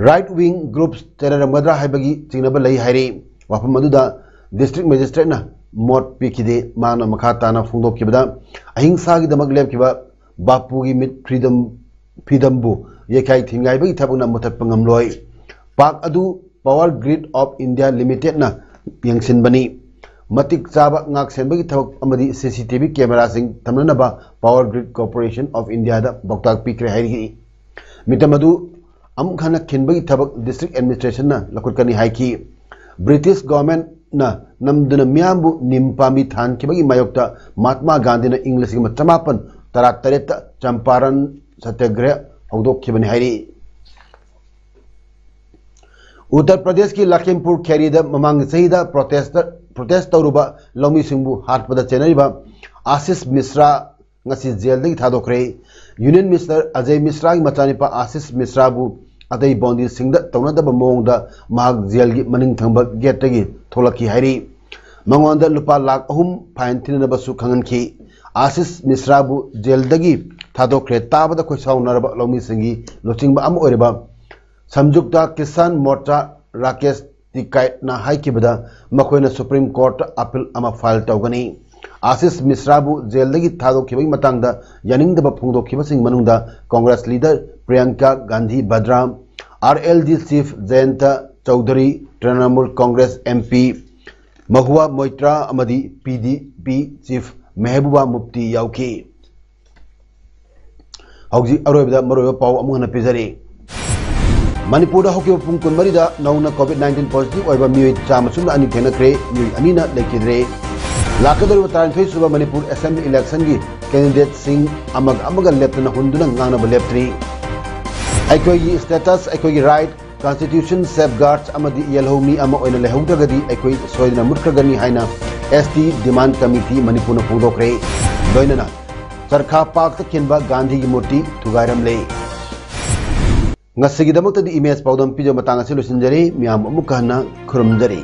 Right wing groups ꯆꯦꯟꯅꯔꯝꯒꯗ꯭ꯔꯥ ꯍꯥꯏꯕꯒꯤ ꯆꯤꯡꯅꯕ ꯂꯩ ꯍꯥꯏꯔꯤ꯫ ꯋꯥꯐꯝ ꯑꯗꯨꯗ District Magistrateꯅ ꯃꯣꯠ ꯄꯤꯈꯤꯗꯦ꯫ ꯃꯍꯥꯛꯅ ꯃꯈꯥ ꯇꯥꯅ ꯐꯣꯡꯗꯣꯛꯈꯤꯕꯗ, ꯑꯍꯤꯡꯁꯥꯒꯤꯗꯃꯛ ꯂꯦꯞꯈꯤꯕ ꯕꯥꯄꯨꯒꯤ ꯃꯤꯠ freedom, ꯐ꯭ꯔꯤꯗꯝꯕꯨ ꯌꯩꯈꯥꯏ ꯊꯤꯟꯒꯥꯏꯕꯒꯤ ꯊꯕꯛꯅ ꯃꯨꯊꯠꯄ ꯉꯝꯂꯣꯏ꯫ ꯄꯥꯛ ꯑꯗꯨ Power Grid of India Limitedꯅ ꯌꯦꯡꯁꯤꯟꯕꯅꯤ꯫ ꯃꯇꯤꯛ ꯆꯥꯕ ꯉꯥꯛ ꯁꯦꯟꯕꯒꯤ ꯊꯕꯛ ꯑꯃꯗꯤ ꯁꯤ ꯁꯤ ꯇꯤ ꯚꯤ ꯀꯦꯃꯦꯔꯥꯁꯤꯡ ꯊꯝꯅꯅꯕ Power Grid Corporation of India ꯗ ꯄꯥꯎꯇꯥꯛ ꯄꯤꯈ꯭ꯔꯦ ꯍꯥꯏꯔꯤ꯫ ꯃꯤꯇꯝ ꯑꯗꯨ ꯑꯃꯨꯛ ꯍꯟꯅ ꯈꯤꯟꯕꯒꯤ ꯊꯕꯛ district administration ꯅ ꯂꯧꯈꯠꯀꯅꯤ ꯍꯥꯏꯈꯤ꯫ British government ꯅ ꯅꯝꯗꯨꯅ ꯃꯤꯌꯥꯝꯕꯨ ꯅꯤꯝ ꯄꯥꯝꯕꯤ ꯊꯥꯍꯟꯈꯤꯕꯒꯤ ꯃꯥꯌꯣꯛꯇ ꯃꯍꯥꯠꯃꯥ ꯒꯥꯟꯙꯤꯅ ꯏꯪ ꯂꯤꯁꯤꯡ ꯑꯃ ꯆꯃꯥꯄꯟ ꯇꯔꯥꯇꯔꯦꯠꯇ ꯆꯝꯄꯥꯔꯟ ꯁꯇ꯭ꯌꯒ꯭ꯔꯍ ꯍꯧꯗꯣꯛꯈꯤꯕꯅꯤ ꯍꯥꯏꯔꯤ꯫ ꯎꯠꯇꯔ ꯄ꯭ꯔꯗꯦꯁꯀꯤ ꯂꯈꯤꯝꯄꯨꯔ ꯈꯦꯔꯤꯗ ꯃꯃꯥꯡꯒꯤ ꯆꯍꯤꯗ protest, protest ꯇꯧꯔꯨꯕ ꯂꯧꯃꯤꯁꯤꯡꯕꯨ ꯍꯥꯠꯄꯗ ꯆꯦꯟꯅꯔꯤꯕ ꯑꯥꯁꯤꯁ ꯃꯤꯁ꯭ꯔꯥ ꯉꯁꯤ ꯖꯦꯜꯗꯒꯤ ꯊꯥꯗꯣꯛꯈ꯭ꯔꯦ꯫ Union Minister ꯑꯖꯌ ꯃꯤꯁ꯭ꯔꯥꯒꯤ ꯃꯆꯥꯅꯨꯄꯥ ꯑꯥꯁꯤꯁ ꯃꯤꯁ꯭ꯔꯥꯕꯨ ꯑꯇꯩ ꯕꯣꯟꯗꯤꯁꯤꯡꯗ ꯇꯧꯅꯗꯕ ꯃꯑꯣꯡꯗ ꯃꯍꯥꯛ ꯖꯦꯜꯒꯤ ꯃꯅꯤꯡ ꯊꯪꯕ ꯒꯦꯠꯇꯒꯤ ꯊꯣꯛꯂꯛꯈꯤ ꯍꯥꯏꯔꯤ꯫ ꯃꯉꯣꯟꯗ ꯂꯨꯄꯥ ꯂꯥꯈ ꯑꯍꯨꯝ ꯐꯥꯏꯟ ꯊꯤꯅꯅꯕꯁꯨ ꯈꯪꯍꯟꯈꯤ꯫ ꯑꯥꯁꯤꯁ ꯃꯤꯁ꯭ꯔꯥꯕꯨ ꯖꯦꯜꯗꯒꯤ ꯊꯥꯗꯣꯛꯈ꯭ꯔꯦ ꯇꯥꯕꯗ ꯈꯣꯏꯁꯥꯎꯅꯔꯕ ꯂꯧꯃꯤꯁꯤꯡꯒꯤ ꯂꯨꯆꯤꯡꯕ ꯑꯃ ꯑꯣꯏꯔꯤꯕ ꯁꯝꯖꯨꯛꯇ ꯀꯤꯁꯥꯟ ꯃꯣꯔꯆꯥ ꯔꯥꯀꯦꯁ ꯇꯤꯀꯥꯏꯠꯅ ꯍꯥꯏꯈꯤꯕꯗ ꯃꯈꯣꯏꯅ Supreme Court ꯇ appeal ꯑꯃ file ꯇꯧꯒꯅꯤ꯫ ꯑꯥꯁꯤꯁ ꯃꯤꯁ꯭ꯔꯥꯕꯨ ꯖꯦꯜꯗꯒꯤ ꯊꯥꯗꯣꯛꯈꯤꯕꯒꯤ ꯃꯇꯥꯡꯗ ꯌꯥꯅꯤꯡꯗꯕ ꯐꯣꯡꯗꯣꯛꯈꯤꯕꯁꯤꯡ ꯃꯅꯨꯡꯗ Congress leader Priyanka Gandhi ꯚꯗ꯭ꯔꯥ, R L D chief ꯖꯌꯟꯇ Chaudhry, Trinamool Congress M P ꯃꯍꯨꯋꯥ ꯃꯣꯏꯇ꯭ꯔꯥ ꯑꯃꯗꯤ P D P chief ꯃꯦꯍꯕꯨꯕꯥ Mufti ꯌꯥꯎꯈꯤ꯫ ꯍꯧꯖꯤꯛ ꯑꯔꯣꯏꯕꯗ ꯃꯔꯨꯑꯣꯏꯕ ꯄꯥꯎ ꯑꯃꯨꯛ ꯍꯟꯅ ꯄꯤꯖꯔꯤ꯫ ꯃꯅꯤꯄꯨꯔꯗ ꯍꯧꯈꯤꯕ ꯄꯨꯡ ꯀꯨꯟꯃꯔꯤꯗ ꯅꯧꯅ COVID nineteen positive ꯑꯣꯏꯕ ꯃꯤꯑꯣꯏ ꯆꯥꯝꯃ ꯁꯨꯞꯅ ꯑꯅꯤ ꯊꯦꯡꯅꯈ꯭ꯔꯦ, ꯃꯤꯑꯣꯏ ꯑꯅꯤꯅ ꯂꯩꯈꯤꯗ꯭ꯔꯦ꯫ ꯂꯥꯛꯀꯗꯧꯔꯤꯕ ꯇꯔꯥꯅꯤꯊꯣꯏ ꯁꯨꯕ ꯃꯅꯤꯄꯨꯔ Assembly election ꯒꯤ candidate ꯁꯤꯡ ꯑꯃꯒ ꯑꯃꯒ ꯂꯦꯞꯇꯅ ꯍꯨꯟꯗꯨꯅ ꯉꯥꯡꯅꯕ ꯂꯦꯞꯇ꯭ꯔꯤ꯫ ꯑꯩꯈꯣꯏꯒꯤ status, ꯑꯩꯈꯣꯏꯒꯤ right, constitution safeguards ꯑꯃꯗꯤ ꯌꯦꯜꯍꯧꯃꯤ ꯑꯃ ꯑꯣꯏꯅ ꯂꯩꯍꯧꯗ꯭ꯔꯒꯗꯤ ꯑꯩꯈꯣꯏ ꯁꯣꯏꯗꯅ ꯃꯨꯠꯈ꯭ꯔꯒꯅꯤ ꯍꯥꯏꯅ S T Demand Committee ꯃꯅꯤꯄꯨꯔꯅ ꯐꯣꯡꯗꯣꯛꯈ꯭ꯔꯦ꯫ ꯂꯣꯏꯅꯅ ꯆꯔꯈꯥ ꯄꯥꯔꯛꯇ ꯈꯤꯟꯕ ꯒꯥꯟꯙꯤꯒꯤ ꯃꯨꯔꯇꯤ ꯊꯨꯒꯥꯏꯔꯝꯂꯦ꯫ ꯉꯁꯤꯒꯤꯗꯃꯛꯇꯗꯤ ꯏꯃꯦꯖ ꯄꯥꯎꯗꯝ ꯄꯤꯖꯕ ꯃꯇꯥꯡ ꯑꯁꯤ ꯂꯣꯏꯁꯤꯟꯖꯔꯦ꯫ ꯃꯤꯌꯥꯝ ꯑꯃꯨꯛꯀ ꯍꯟꯅ ꯈꯨꯔꯨꯝꯖꯔꯤ꯫